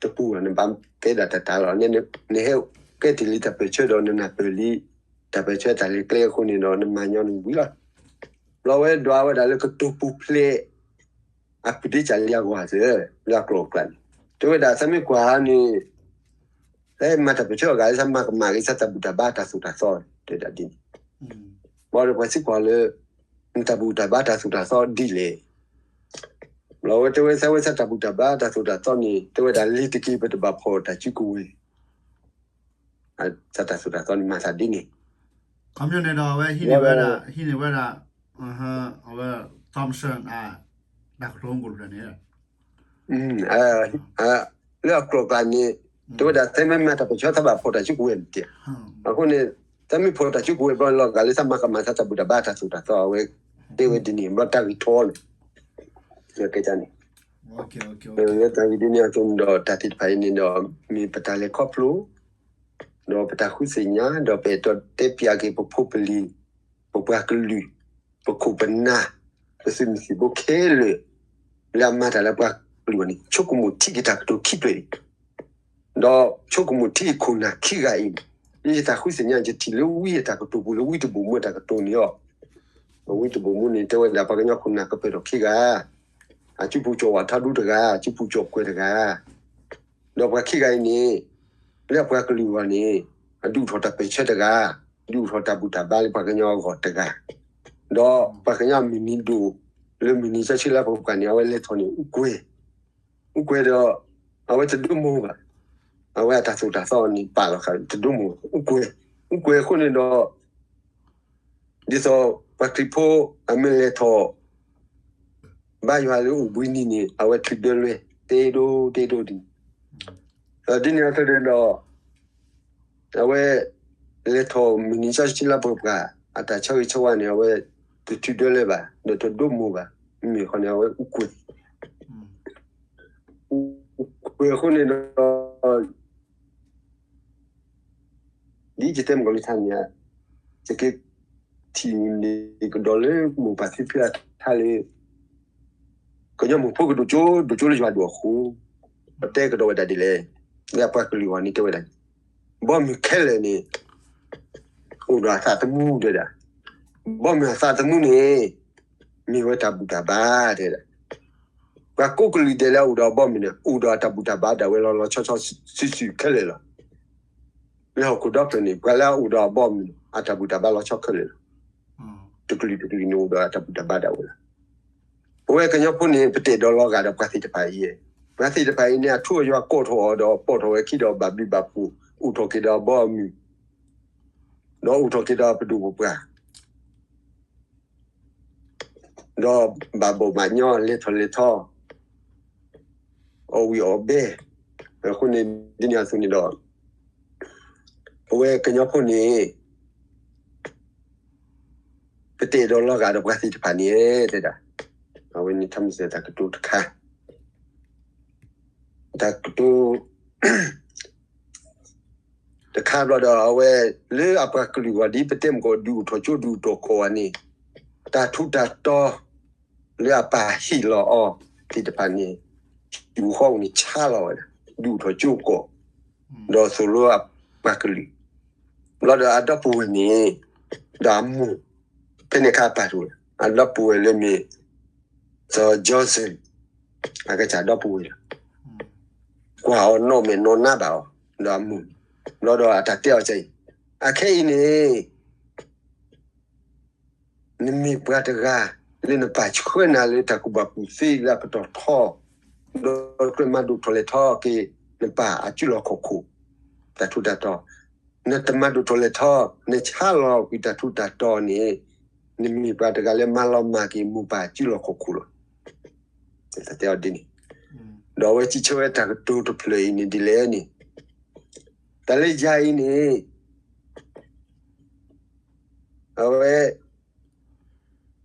တပူၤဘၣ် နဘၣ်ကဲဒၣ်တၢ်တၢ်လီၤ. နဟဲကဲတ့ၢ်လံတၢ်ပၢၢ်ဆၢဒီး နနၢ်ပၢၢ်လံ တၢ်ပၢၢ်ဆၢတၢ်လဲၤကျဲအဃိန့ၣ်ဒီး နမၤညီနုၢ်ဝံၤလီၤ. ဘျီဝဲဒွးဝဲဒၣ်လၢကတိၤပူၤဖျဲး အပူၤတ့ၢ်ကၢ်လံအဂီၢ်သ့ၣ် လၢအကျိၤအကျဲန့ၣ် တဲဝဲဒၣ် သးမ့ၢ်ကွၢ်န့ၣ် သးမၤတၢ်ပၢၢ်ဆၢအဂၤ သးမၤကမၣ်က့ၤ သးတၢ်ဘူၣ်တၢ်ဘါတၢ်သိၣ်တၢ်သီ တဲဒၣ်ဒ်န့ၣ်. ဘၣ်ဒီးပှၤစံးကွၢ်လၢ နတၢ်ဘူၣ်တၢ်ဘါတၢ်သိၣ်တၢ်သီဒ်လဲၣ်. ဘျီဝဲတဲဝဲ သးဝဲသးတၢ်ဘူၣ်တၢ်ဘါတၢ်သိၣ်တၢ်သီန့ၣ် တဲဝဲဒၣ်လ့ၤတက့ၢ် ပတဘၣ်ဖီၣ်တၢ်စုကဝဲၤ သးတၢ်သိၣ်တၢ်သီန့ၣ် မၤသးဒ်န့ၣ်. ခီပညီန့ၣ်ဒီး အဝဲဟံးန့ၢ်ဝဲဒၣ် ဟံးန့ၢ်ဝဲဒၣ် အဝဲ Thompson အတၢ်ကတိၤကိးဖျၢၣ်န့ၣ် လၢအကျိၤအကျဲန့ၣ် တဲဝဲဒၣ် သးမ့ၢ်မၤတၢ်ပၢၢ်ဆၢ သးဘၣ်ဖီၣ်တၢ်စုကဝဲၤန့ၣ်တဲ. အဃိန့ၣ် သးမ့ၢ်ဖီၣ်တၢ်စုကဝဲၤဘျီန့ၣ်လီၤ ဂာ်လၢသးမၤကမၣ်သးတၢ်ဘူၣ်တၢ်ဘါတၢ်သိၣ်တၢ်သီ အဝဲတဲဝဲဒ်န့ၣ် ဘျီတၢ်ဂ့ၢ်ထီန့ၣ် ကဲန့ၣ် တၢ်ဂ့ၢ်ဒ်န့ၣ်အသိးန့ၣ်ဒီး တၢ်သ့ၣ်တဖၣ်အံၤန့ၣ်ဒီး မ့ၢ်ပတၢ်လဲၤခီဖျိ ဒီးပတၢ်ဃုသ့ၣ်ညါ ဒီးပအဲၣ်ဒိးတဲပျးက့ၤပဖိပလံၤ ပပှၤကလုာ် ပခိၣ်ပနၢ် ပသုးမုၢ်သံၣ်ဘိခဲလၢာ် လၢအမၤတၢ်လၢပှၤ ပှၤကလုာ်အဂီၢ်န့ၣ် ဆိကမိၣ်ထံက့ၤတၢ်ကတိၤခံဖျၢၣ်အံၤ, ဒီးဆိကမိၣ်ထံက့ၤခိၣ်နၢ်ခံဂၤအံၤ, ယတၢ်ဃုသ့ၣ်ညါ ယထံၣ်လၢဝံအတၢ်ကတိၤပူၤ လၢဝံတဘိၣ်မူအတၢ်ကတိၤန့ၣ်အီၤ, ဝံတဘိၣ်မူန့ၣ် တဲဝဲဒၣ်ပှၤကညီခိၣ်နၢ်ကပၢၢ်ထီၣ်ခံဂၤ, အစုပူၤကၠီၣ်ဝးထါဒူတဂၤ, အစုပူၤကၠီၣ်ကွဲၤတဂၤ, ဒီးပှၤခံဂၤအံၤန့ၣ် လၢအပှၤကလုာ်အဂီၢ်န့ၣ် အဒုးအိၣ်ထီၣ်တၢ်ပၢၢ်ဆၢတဂၤ, ဒုးအိၣ်ထီၣ်တၢ်ဘူၣ်တၢ်ဘါလၢပှၤကညီအဂီၢ်တဂၤ, ဒီးပှၤကညီမုၢ်နံၤဒိၣ် လၢမုၢ်နံၤစီဆှံလါပှဲၤပှဲၤန့ၣ် အဝဲလဲၤထီၣ်န့ၣ်အူကွဲၤ, အူကွဲၤဒီး အဝဲတဒိမိၢ်ဘၣ်, အဝဲအတၢ်သိၣ်တၢ်သီန့ၣ်ပာ်လီၤဃာ်တဒိမိၢ်, အူကွဲၤ, အူကွဲၤအဃိန့ၣ်ဒီး ဒ်သိးပှၤခရံာ်ဖိအမ့ၢ်လဲၤထီၣ် ဘါယွၤလၢအိၣ်ဘှံးနံၤန့ၣ် အဝဲထုးဒၢလွဲၢ် တ့ဒိတ့ဒိဒ်န့ၣ်, ဒ်န့ၣ်အသိးဒီး အဝဲလဲၤထီၣ်မုၢ်နံၤစီဆှံလါပှဲၤပှဲၤ အတၢ်ဆၢဂ့ၤဆၢဝါန့ၣ် အဝဲတထုးဒၢလွဲၢ်ဘၣ် ဒီးတဒိမိၢ်ဘၣ်, မ့မ့ၢ်ဃီန့ၣ် အဝဲအူကွဲၤ, အူကွဲၤအဃိန့ၣ်ဒီး ဒ်ယတဲမုၢ်ကီၤလံၤထါန့ၣ်ဧါ, ယကထံၣ်န့ၢ်ကဒီးလၢမိၢ်ပၢ်ဖံဖုအထါလၢ ကညီမိၢ်ဖိကဒိၣ်ကၠိ ဒိၣ်ကၠိလၢယွၤဒိၣ်အဃိ, ပတဲကဒီးဝဲဒၣ်ဒ်လဲၣ်, လၢအပှၤကလုာ်အဂီၢ်န့ၣ်တဲဝဲဒၣ်, ဘီမုၢ်ခဲလၢာ်န့ၣ် အိၣ်ဒီးအသးသမူတဲဒၣ်, ဘီမုၢ်အသးသမူန့ၣ် မ့ၢ်ဝဲတၢ်ဘူၣ်တၢ်ဘါတဲဒၣ်, ပှၤကိးကလုာ်ဒဲးလၢအအိၣ်ဒီးအဘီမုၢ်န့ၣ် အိၣ်ဒီးအတၢ်ဘူၣ်တၢ်ဘါဒၣ်ဝဲလီၤလီၤဆီဆီဆူၣ်ဆူၣ်ခဲလၢာ်လီၤ. လၢဟီၣ်ခိၣ်ဒီဖျၢၣ်န့ၣ် ပှၤလၢအအိၣ်ဒီးအဘီမုၢ်န့ၣ် အတၢ်ဘူၣ်တၢ်ဘါလီၤဆီခဲလၢာ်လီၤ. တကလုာ်တကလုာ်န့ၣ်အိၣ်ဒီးအတၢ်ဘူၣ်တၢ်ဘါဒၣ်ဝဲလီၤ. ပဝဲကညီဖိန့ၣ် ပတအဲၣ်ဒိးလီၤဂာ်ဒီးပှၤသ့ၣ်တဖၣ်အံၤ, ပှၤသ့ၣ်တဖၣ်အံၤန့ၣ် အထူအယွၤကိးထီၣ်အီၤဒီးပိာ်ထီၣ်ဝဲခံဒီးဘၣ်ဘျုးဘၣ်ဖှိၣ် အိၣ်ထီၣ်က့ၤဒီးအဘီအမုၢ်, ဒီးအိၣ်ထီၣ်က့ၤဒီးပဒိၣ်ပပှၢ် ဒီးဘၣ်ဘီၣ်ဘၣ်ညီ လဲၤထီၣ်လဲၤထီ, အီၣ်ဝံၣ်အီၣ်ဘဲ, အဃိန့ၣ် ဒ်န့ၣ်အသိးန့ၣ်ဒီး ပဝဲကညီဖိန့ၣ် ပတအဲၣ်ဒိးလီၤဂာ်ဒီးပှၤသ့ၣ်တဖၣ်န့ၣ်တဲဒၣ်, အဝဲန့ၣ်ထါမုၢ်စၢၤတၢ်ကတိၤတခါ, တၢ်ကတိၤ တခါဘျီဒီး အဝဲလၢအပှၤကလုာ်ဂီၢ်ဒ်ပတဲမုၢ်ကီး ဒုးအိၣ်ထီၣ်ကၠိဒုးအိၣ်ထီၣ်ကီၢ်ဝဲန့ၣ်, တၢ်ထူးတၢ်တီၤ လၢအပၢ်ဟ့ၣ်လီၤအီၤသ့ၣ်တဖၣ်န့ၣ် ဟံၣ်ဃီပူၤန့ၣ်ဆါလီၤဝဲဒၣ် ဒုးအိၣ်ထီၣ်ကၠိကီၢ်, ဒီးသိၣ်လိအပှၤကလုာ်, ဘျီဒီးအဒီပုၢ်ဝဲၢ်န့ၣ် ဒီးအမိၢ် ဖဲန့ၣ်အခါအပၢ်တအိၣ်လၢၤ, အဒီပုၢ်ဝဲၢ်လၢမ့ၢ် စီၤ Johnson အကစၢ်ဒီပုၢ်ဝဲၢ်လီၤ. ကွၢ်အီၤနီၢ်မဲာ်နီၢ်နါဘၣ်အီၤ, ဒီးအမိၢ်, ဘျီဒီးအတၢ်တဲအီၤကအံၤ, အခဲအံၤန့ၣ် နမ့ၢ်ပှၤတဂၤ လၢနပၢ်ဆှၢနၤလၢတၢ်ကူၣ်ဘၣ်ကူၣ်သ့လၢအပတီၢ်ထီ, ဒီးကြၢးမၤဒိၣ်ထီၣ်လဲၢ်ထီက့ၤ နပၢ်အစုလီၢ်ခီၣ်ခိၣ်, တၢ်ထူးတၢ်တီၤ, နတမၤဒိၣ်ထီၣ်လဲၢ်ထီ, နဆါလီၤကွံာ်တၢ်ထူးတၢ်တီၤန့ၣ်, နမ့ၢ်ပှၤတဂၤလၢမၤလီၤမၢ်က့ၤမိၢ်ပၢ်စုလီၢ်ခီၣ်ခိၣ်လီၤ. တဲအီၤဒ်န့ၣ်, ဒီးအဝဲစံးဆၢဝဲတၢ်ကတိၤတဖျၢၣ်အံၤန့ၣ်ဒ်လဲၣ်န့ၣ်, တၢ်လၢယၤအံၤန့ၣ် အဝဲ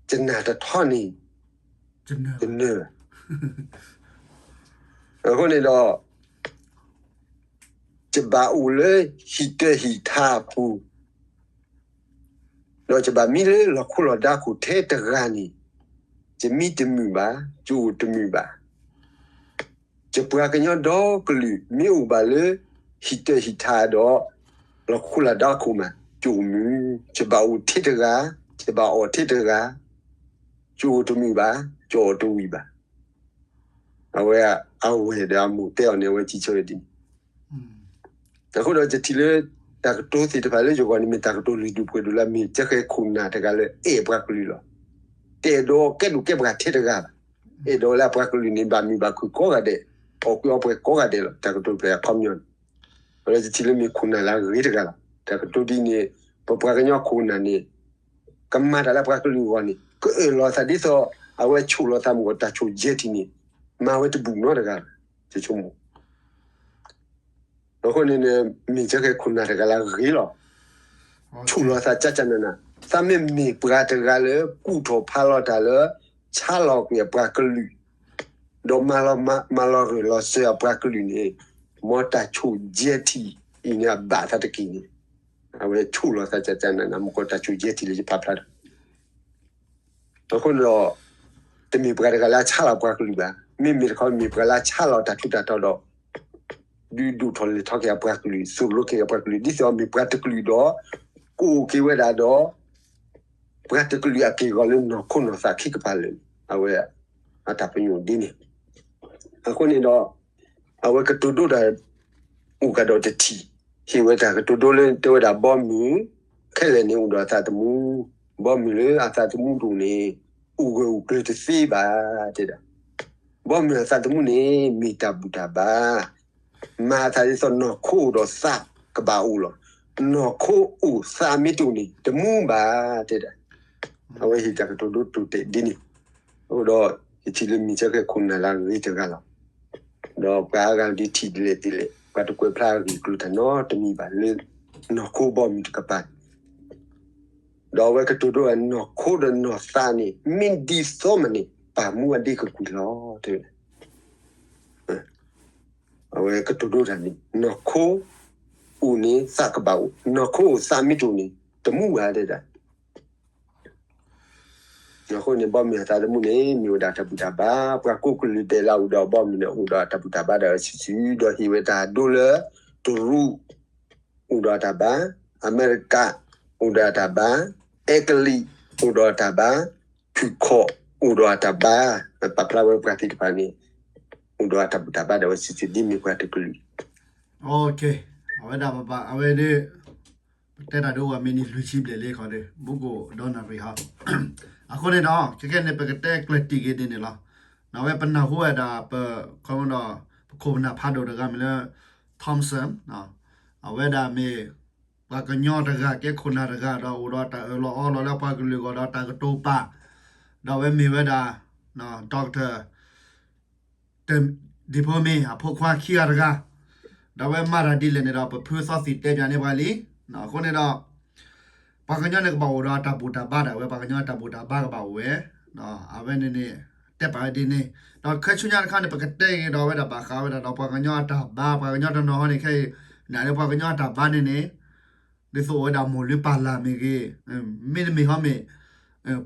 ယနၢ်တထီန့ၣ် ယနၢၤ, အဃိန့ၣ်ဒီး ယဘၣ်အိၣ်လၢဟံၣ်တၢၢ်ဟံၣ်ထါအပူၤ, ဒီးယဘၣ်မံလၢလီၢ်ခိလီၢ်ဒါခိၣ်ထဲတဂၤန့ၣ်, ယမံတမုာ်ဘၣ်, ယအိၣ်တမုာ်ဘၣ်. ယပှၤကညီဒီကလုာ် မ့ၢ်အိၣ်ဘၣ်လၢဟံၣ်တၢၢ်ဟံၣ်ထါဒီး လီၢ်ခိလီၢ်ဒါခိၣ်မး ယအိၣ်မုာ်, ယဘၣ်အိၣ်ထဲတဂၤ, ယဘၣ်အီၣ်ထဲတဂၤ, ယအိၣ်တမုာ်ဘၣ်, ယအီၣ်တဝံၣ်ဘၣ်. အဝဲအဝဲၢ်ဒီးအမိၢ်တဲအီၤန့ၣ် အဝဲစံးဆၢဝဲဒ်န့ၣ်. အဃိဒီးယထံၣ်လၢ တၢ်ကတိၤသ့ၣ်တဖၣ်လၢယဂီၢ်န့ၣ် မ့ၢ်တၢ်ကတိၤလုၢ်ဒိၣ်ပှ့ၤဒိၣ်လၢ မ့ၢ်ကဲဃဲခိၣ်နၢ်တဂၤလၢအဲၣ်ပှၤကလုာ်လီၤ. တအဲၣ်ဒိးကဲဒိၣ်ကဲပှၤထဲတဂၤဘၣ်. အဲၣ်ဒိးလၢအပှၤကလုာ်န့ၣ် ဘၣ်မုာ်ဘၣ်ခုၣ်ကိးဂၤဒဲး, အီၣ်ကွံာ်အီပှဲၤကိးဂၤဒဲးလီၤ. တၢ်ကတိၤဖျဲးအခီပညီန့ၣ်, အဝဲယထံၣ်လၢမ့ၢ်ခိၣ်နၢ်လၢအဂ့ၤတဂၤလီၤ. တၢ်ကတိၤဒ်န့ၣ် ပပှၤကညီခိၣ်နၢ်န့ၣ် ကမၤတၢ်လၢအပှၤကလုာ်အဂီၢ်န့ၣ် ကအၢၣ်လီၤသးဒ်သိး အဝဲဆိၣ်လီၤသးမုၢ်ဂီၤတၢ်ဆိၣ်ယဲၢ်ထံၣ်န့ၣ် မၤဝဲတဘူၣ်နီတဂၤလီၤ. ယဆိကမိၣ် အဃိန့ၣ် မ့ၢ်ကဲဃဲခိၣ်နၢ်တဂၤလၢအဂ့ၤလီၤ. ဆိၣ်လီၤသးကၢ်ကၢ်နးနး, သးမ့ၢ်မ့ၢ်ပှၤတဂၤလၢ ကူၣ်ထီၣ်ဖးလီၤတၢ်လၢ ဆါလီၤကွံာ်အပှၤကလုာ်, ဒီးမၤလီၤမၤလီၤရၢၢ်လီၤစၢၤအပှၤကလုာ်န့ၣ်, မ်တၢ်ဆိၣ်ယဲၢ်ထံၣ်အံၤန့ၣ် အဘၣ်သးတက့ၢ်န့ၣ်, အဝဲဆိၣ်လီၤသးကၢ်ကၢ်နးနး မုၢ်ဂီၤတၢ်ဆိၣ်ယဲၢ်ထံၣ်လၢယပာ်ဖျါဒီး အဃိန့ၣ်ဒီး တမ့ၢ်ပှၤတဂၤလၢအဆါလီၤပှၤကလုာ်ဘၣ်. မ့မ့ၢ်တခီမ့ၢ်ပှၤလၢဆါလီၤတၢ်ထူးတၢ်တီၤဒီး ဒုးဒိၣ်ထီၣ်လဲၢ်ထီၣ်က့ၤအပှၤကလုာ် သိၣ်လိက့ၤအပှၤကလုာ် ဒ်သိးအမ့ၢ်ပှၤတကလုာ်ဒီး ကအိၣ်က့ၤဝဲဒၣ်ဒီး ပှၤတကလုာ်အက့ၢ်အဂီၤလၢနီၢ်ခိနီၢ်သးခံကပၤလၢာ်န့ၣ် အဝဲအတၢ်ပညိၣ်ဒ်န့ၣ်. အဃိန့ၣ်ဒီး အဝဲကတိၤဒိတၢ် အိၣ်ကဒီးတထံၣ်, ဟ့ၣ်ဝဲတၢ်ကတိၤဒိလၢတဲဝဲဒၣ်ဘီမုၢ် ခဲလၢာ်န့ၣ်အိၣ်ဒီးအသးသမူ, ဘီမုၢ်လၢအသးသမူတအိၣ်န့ၣ် အိၣ်ဂၢၢ်အိၣ်ကျၢၤတသ့ဘၣ် တဲဒၣ်. ဘီမုၢ်အသးသမူန့ၣ် မ့ၢ်တၢ်ဘူၣ်တၢ်ဘါ, မၤအသးဒ်သိးနီၢ်ခိအိၣ်ဒီးသးကဘၣ်အိၣ်လီၤ. နီၢ်ခိအိၣ်သးမ့ၢ်တအိၣ်န့ၣ် တမူဘၣ် တဲဒၣ်. အဝဲဟ့ၣ်တၢ်ကတိၤဒိတိၤတဲာ်ဒ်န့ၣ်, အဃိဒီး ယထံၣ်လၢမ့ၢ်ဆၢကဲခိၣ်နၢ်လၢအဂ့ၤတဂၤလီၤ. ဒီးပှၤအါဂၤဒ်ထံၣ်ဒ်လဲၣ်ဒ်လဲၣ် ပှၤတကွဲးဖျါအဂ့ၢ်အကျိၤတၢ်နီတမံၤဘၣ်လၢ နီၢ်ခိဘီမုၢ်တကပၤ ဒီးအဝဲကတိၤဒိဝဲနီၢ်ခိဒီးနီၢ်သးန့ၣ် မ့ၢ်ဒ်သိးမးန့ၣ် ပာ်မူအဒ့ကကွံာ်လီၤ တဲဝဲ. အဝဲကတိၤဒိတၢ်န့ၣ် နီၢ်ခိအိၣ်န့ၣ်သးကဘၣ်အိၣ်, နီၢ်ခိအိၣ်သးမ့ၢ်တအိၣ်န့ၣ် တမူဘၣ် တဲဒၣ်. အဃိန့ၣ် ဘီမုၢ်အသးသမူန့ၣ် မ့ၢ်ဝဲဒၣ်တၢ်ဘူၣ်တၢ်ဘါ, ပှၤကိးကလုာ်ဒဲးလၢအအိၣ်ဒီးဘီမုၢ်န့ၣ် အိၣ်ဒီးအတၢ်ဘူၣ်တၢ်ဘါဒၣ်ဝဲစုာ်စုာ်, ဒီးဟ့ၣ်ဝဲတၢ်ဒိလၢ တရူး အိၣ်ဒီးအတၢ်ဘါ, အမဲရကၤ အိၣ်ဒီးအတၢ်ဘါ, အဲကလံး အိၣ်ဒီးအတၢ်ဘါ, ဖုၣ်ခီၣ် အိၣ်ဒီးအတၢ်ဘါ, ပာ်ဖျါဝဲပှၤသ့ၣ်တဖၣ်န့ၣ် အိၣ်ဒီးအတၢ်ဘူၣ်တၢ်ဘါဒၣ်ဝဲစုာ်စုာ် ဒ်မ့ၢ်ပှၤတကလုာ်. အဝဲဒၣ်ပပာ် အဝဲဒၣ် ပတဲတၢ်ဒ်အိၣ်ဝဲမ့ၢ်န့ၣ် လွံၢ်ဆံဘျဲၣ်လံခီဒီး ဘူးကအိၣ်ဒီနၣ်ရံၣ်ဟီ. အဃိန့ၣ်ဒီး ခဲကဲန့ၣ် ပကတဲကျၢၢ်တံၢ်က့ၤဒ်န့ၣ်လီၤ. အဝဲပနၢ်ဟူဝဲဒၣ် ပ ခီဒီး ပခိၣ်ပနၢ်ဖးဒိၣ်တဂၤမ့ၢ်လၢ Thompson အဝဲဒၣ်မ့ၢ် ပှၤကညီတဂၤ ကဲခိၣ်နၢ်တဂၤ ဒီးအိၣ်ဒီးတၢ်အၢၣ်လီၤအီလီၤလၢပှၤကလုာ်အဂီၢ်ဒီးတၢ်ကတိၤပာ်, ဒီးအဝဲမ့ၢ်ဝဲဒၣ် doctor ဒံၣ်ဖိမ့ၢ်အဖိခွါခံဂၤတဂၤ, ဒီးအဝဲမၤတၢ်ဒ်လဲၣ်န့ၣ်ဒီး ပဖုသီသံၣ်တဲပၠးန့ၢ်ပှၤလံ. အဃိန့ၣ်ဒီး ပှၤကညီန့ၣ်ကဘၣ်အိၣ်ဒီးအတၢ်ဘူၣ်တၢ်ဘါဒၣ်ဝဲ ပှၤကညီအတၢ်ဘူၣ်တၢ်ဘါကဘၣ်အိၣ်ဝဲ, အဝဲန့ၣ်န့ၣ် တဲပာ်ဝဲဒ်န့ၣ်, ဒီးခဲဆူညါတခါန့ၣ် ပကတဲက့ၤဒီးဝဲဒၣ်ဘၣ်ဃးဝဲဒၣ်ဒီးပှၤကညီအတၢ်ဘါ, ပှၤကညီတနီၤဟီန့ၣ်ခဲအံၤ နာ်လၢပှၤကညီအတၢ်ဘါန့ၣ်န့ၣ် ဒ်သိးအိၣ်ဝဲဒၣ်မိၢ်လုၢ်ပၢ်လၢ်မ့ၢ်ဂ့ၤ, မ့တမ့ၢ်ဟီမ့ၢ်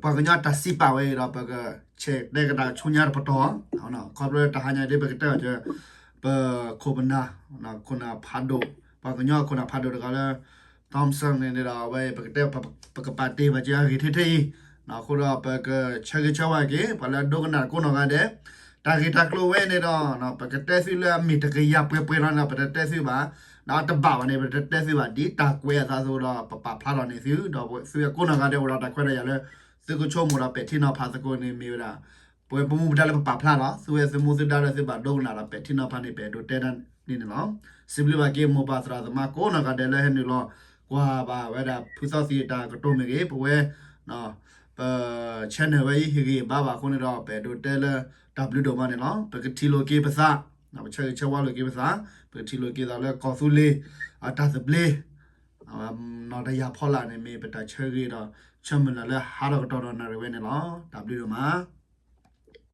ပှၤကညီတၢ်စံးပာ်ဝဲအံၤဒီး ပကဆဲးတဲကဒါဆူညါတပတီၢ်, ခီဖျိတၢ်ဟါညါဒ်ပကတဲအီၤ ပခိၣ်ပနၢ်, ခိၣ်နၢ်ဖးဒိၣ်, ပှၤကညီခိၣ်နၢ်ဖးဒိၣ်တဂၤလၢ Thompson န့ၣ်ဒီး အဝဲပကတဲ ပကပာ်တ့ၢ်ဘၣ်က့ၤအဂ့ၢ်ထဲထဲအံၤ, အဃိဒီးပကဆၢဂ့ၤဆၢဝါက့ၤ ပှၤလၢအဒိကနၣ်ကိးနီၢ်ဂၤဒဲး, တၢ်ဂ့ၢ်တၢ်ကျိၤဝဲန့ၣ်ဒီး ပကတဲသုလၢအမ့ၢ်တကယၤပှဲၤပှဲၤလီၤန့ၣ်ဒီး ပတတဲသုဘၣ်, ဒီးတဘၣ်ဘၣ်န့ၣ် ပတတဲသုဘၣ် ဒ်တၢ်ကွဲးအသးအသိးဒီး ပပာ်ဖျါထီၣ်န့ၢ်သု, ဒီးသုအကိးနီၢ်ဂၤဒဲးအိၣ်ဒီးတၢ်ခွဲးတၢ်ယာ်လၢ သုကဆိကမိၣ်ဒီးပဲာ်ထံနီၤဖးသကိးန့ၣ်မ့ၢ်ဝဲဒၣ် ပဝဲပမူပဒါလၢပပာ်ဖျါလီၤ, သုဝဲသုမူသုဒါလၢသုဘၣ်ဒိကနၣ်ဒီးပဲာ်ထံနီၤဖးန့ၣ် ပအဲၣ်ဒိးတဲဒၣ်န့ၣ်န့ၣ်လီၤ. စံးဘျုးဘၣ်က့ၤမိၢ်ပၢ်သရၣ်သမါကိးနီၢ်ဂၤဒဲးလၢဟဲနုာ်လီၤကွၢ်ဘၣ်ဝဲဒၣ်ဖုသီသံၣ်အတၢ်ကတိၤမ့ၢ်ဂ့ၤ, ပဝဲ ပ channel ဝဲအံၤ ဟ့ၣ်ဂံၢ်ဘါဘၣ်အဃိန့ၣ်ဒီး ပအဲၣ်ဒိးတဲလၢတၢ်ဘျုးဒိၣ်မးန့ၣ်လီၤ. ပကထံၣ်လိာ်က့ၤပသး, ပဆၢဂ့ၤဆၢဝါလိာ်က့ၤပသး, ပကထံၣ်လိာ်က့ၤသးလၢကီၢ်သူလ့ၤ အတၢ်သဘျ့ နီၢ်တယၢ်ဖီလာ်န့ၣ် မ့ၢ်ပတၢ်ဆၢဂ့ၤဒီး ဆၢမုၢ်လၢ်လၢဟးထီၣ်ကတီၢ်ဒီးနၣ်ရံၣ်ဝဲန့ၣ်လီၤ. တၢ်ဘျုးဒိၣ်မး.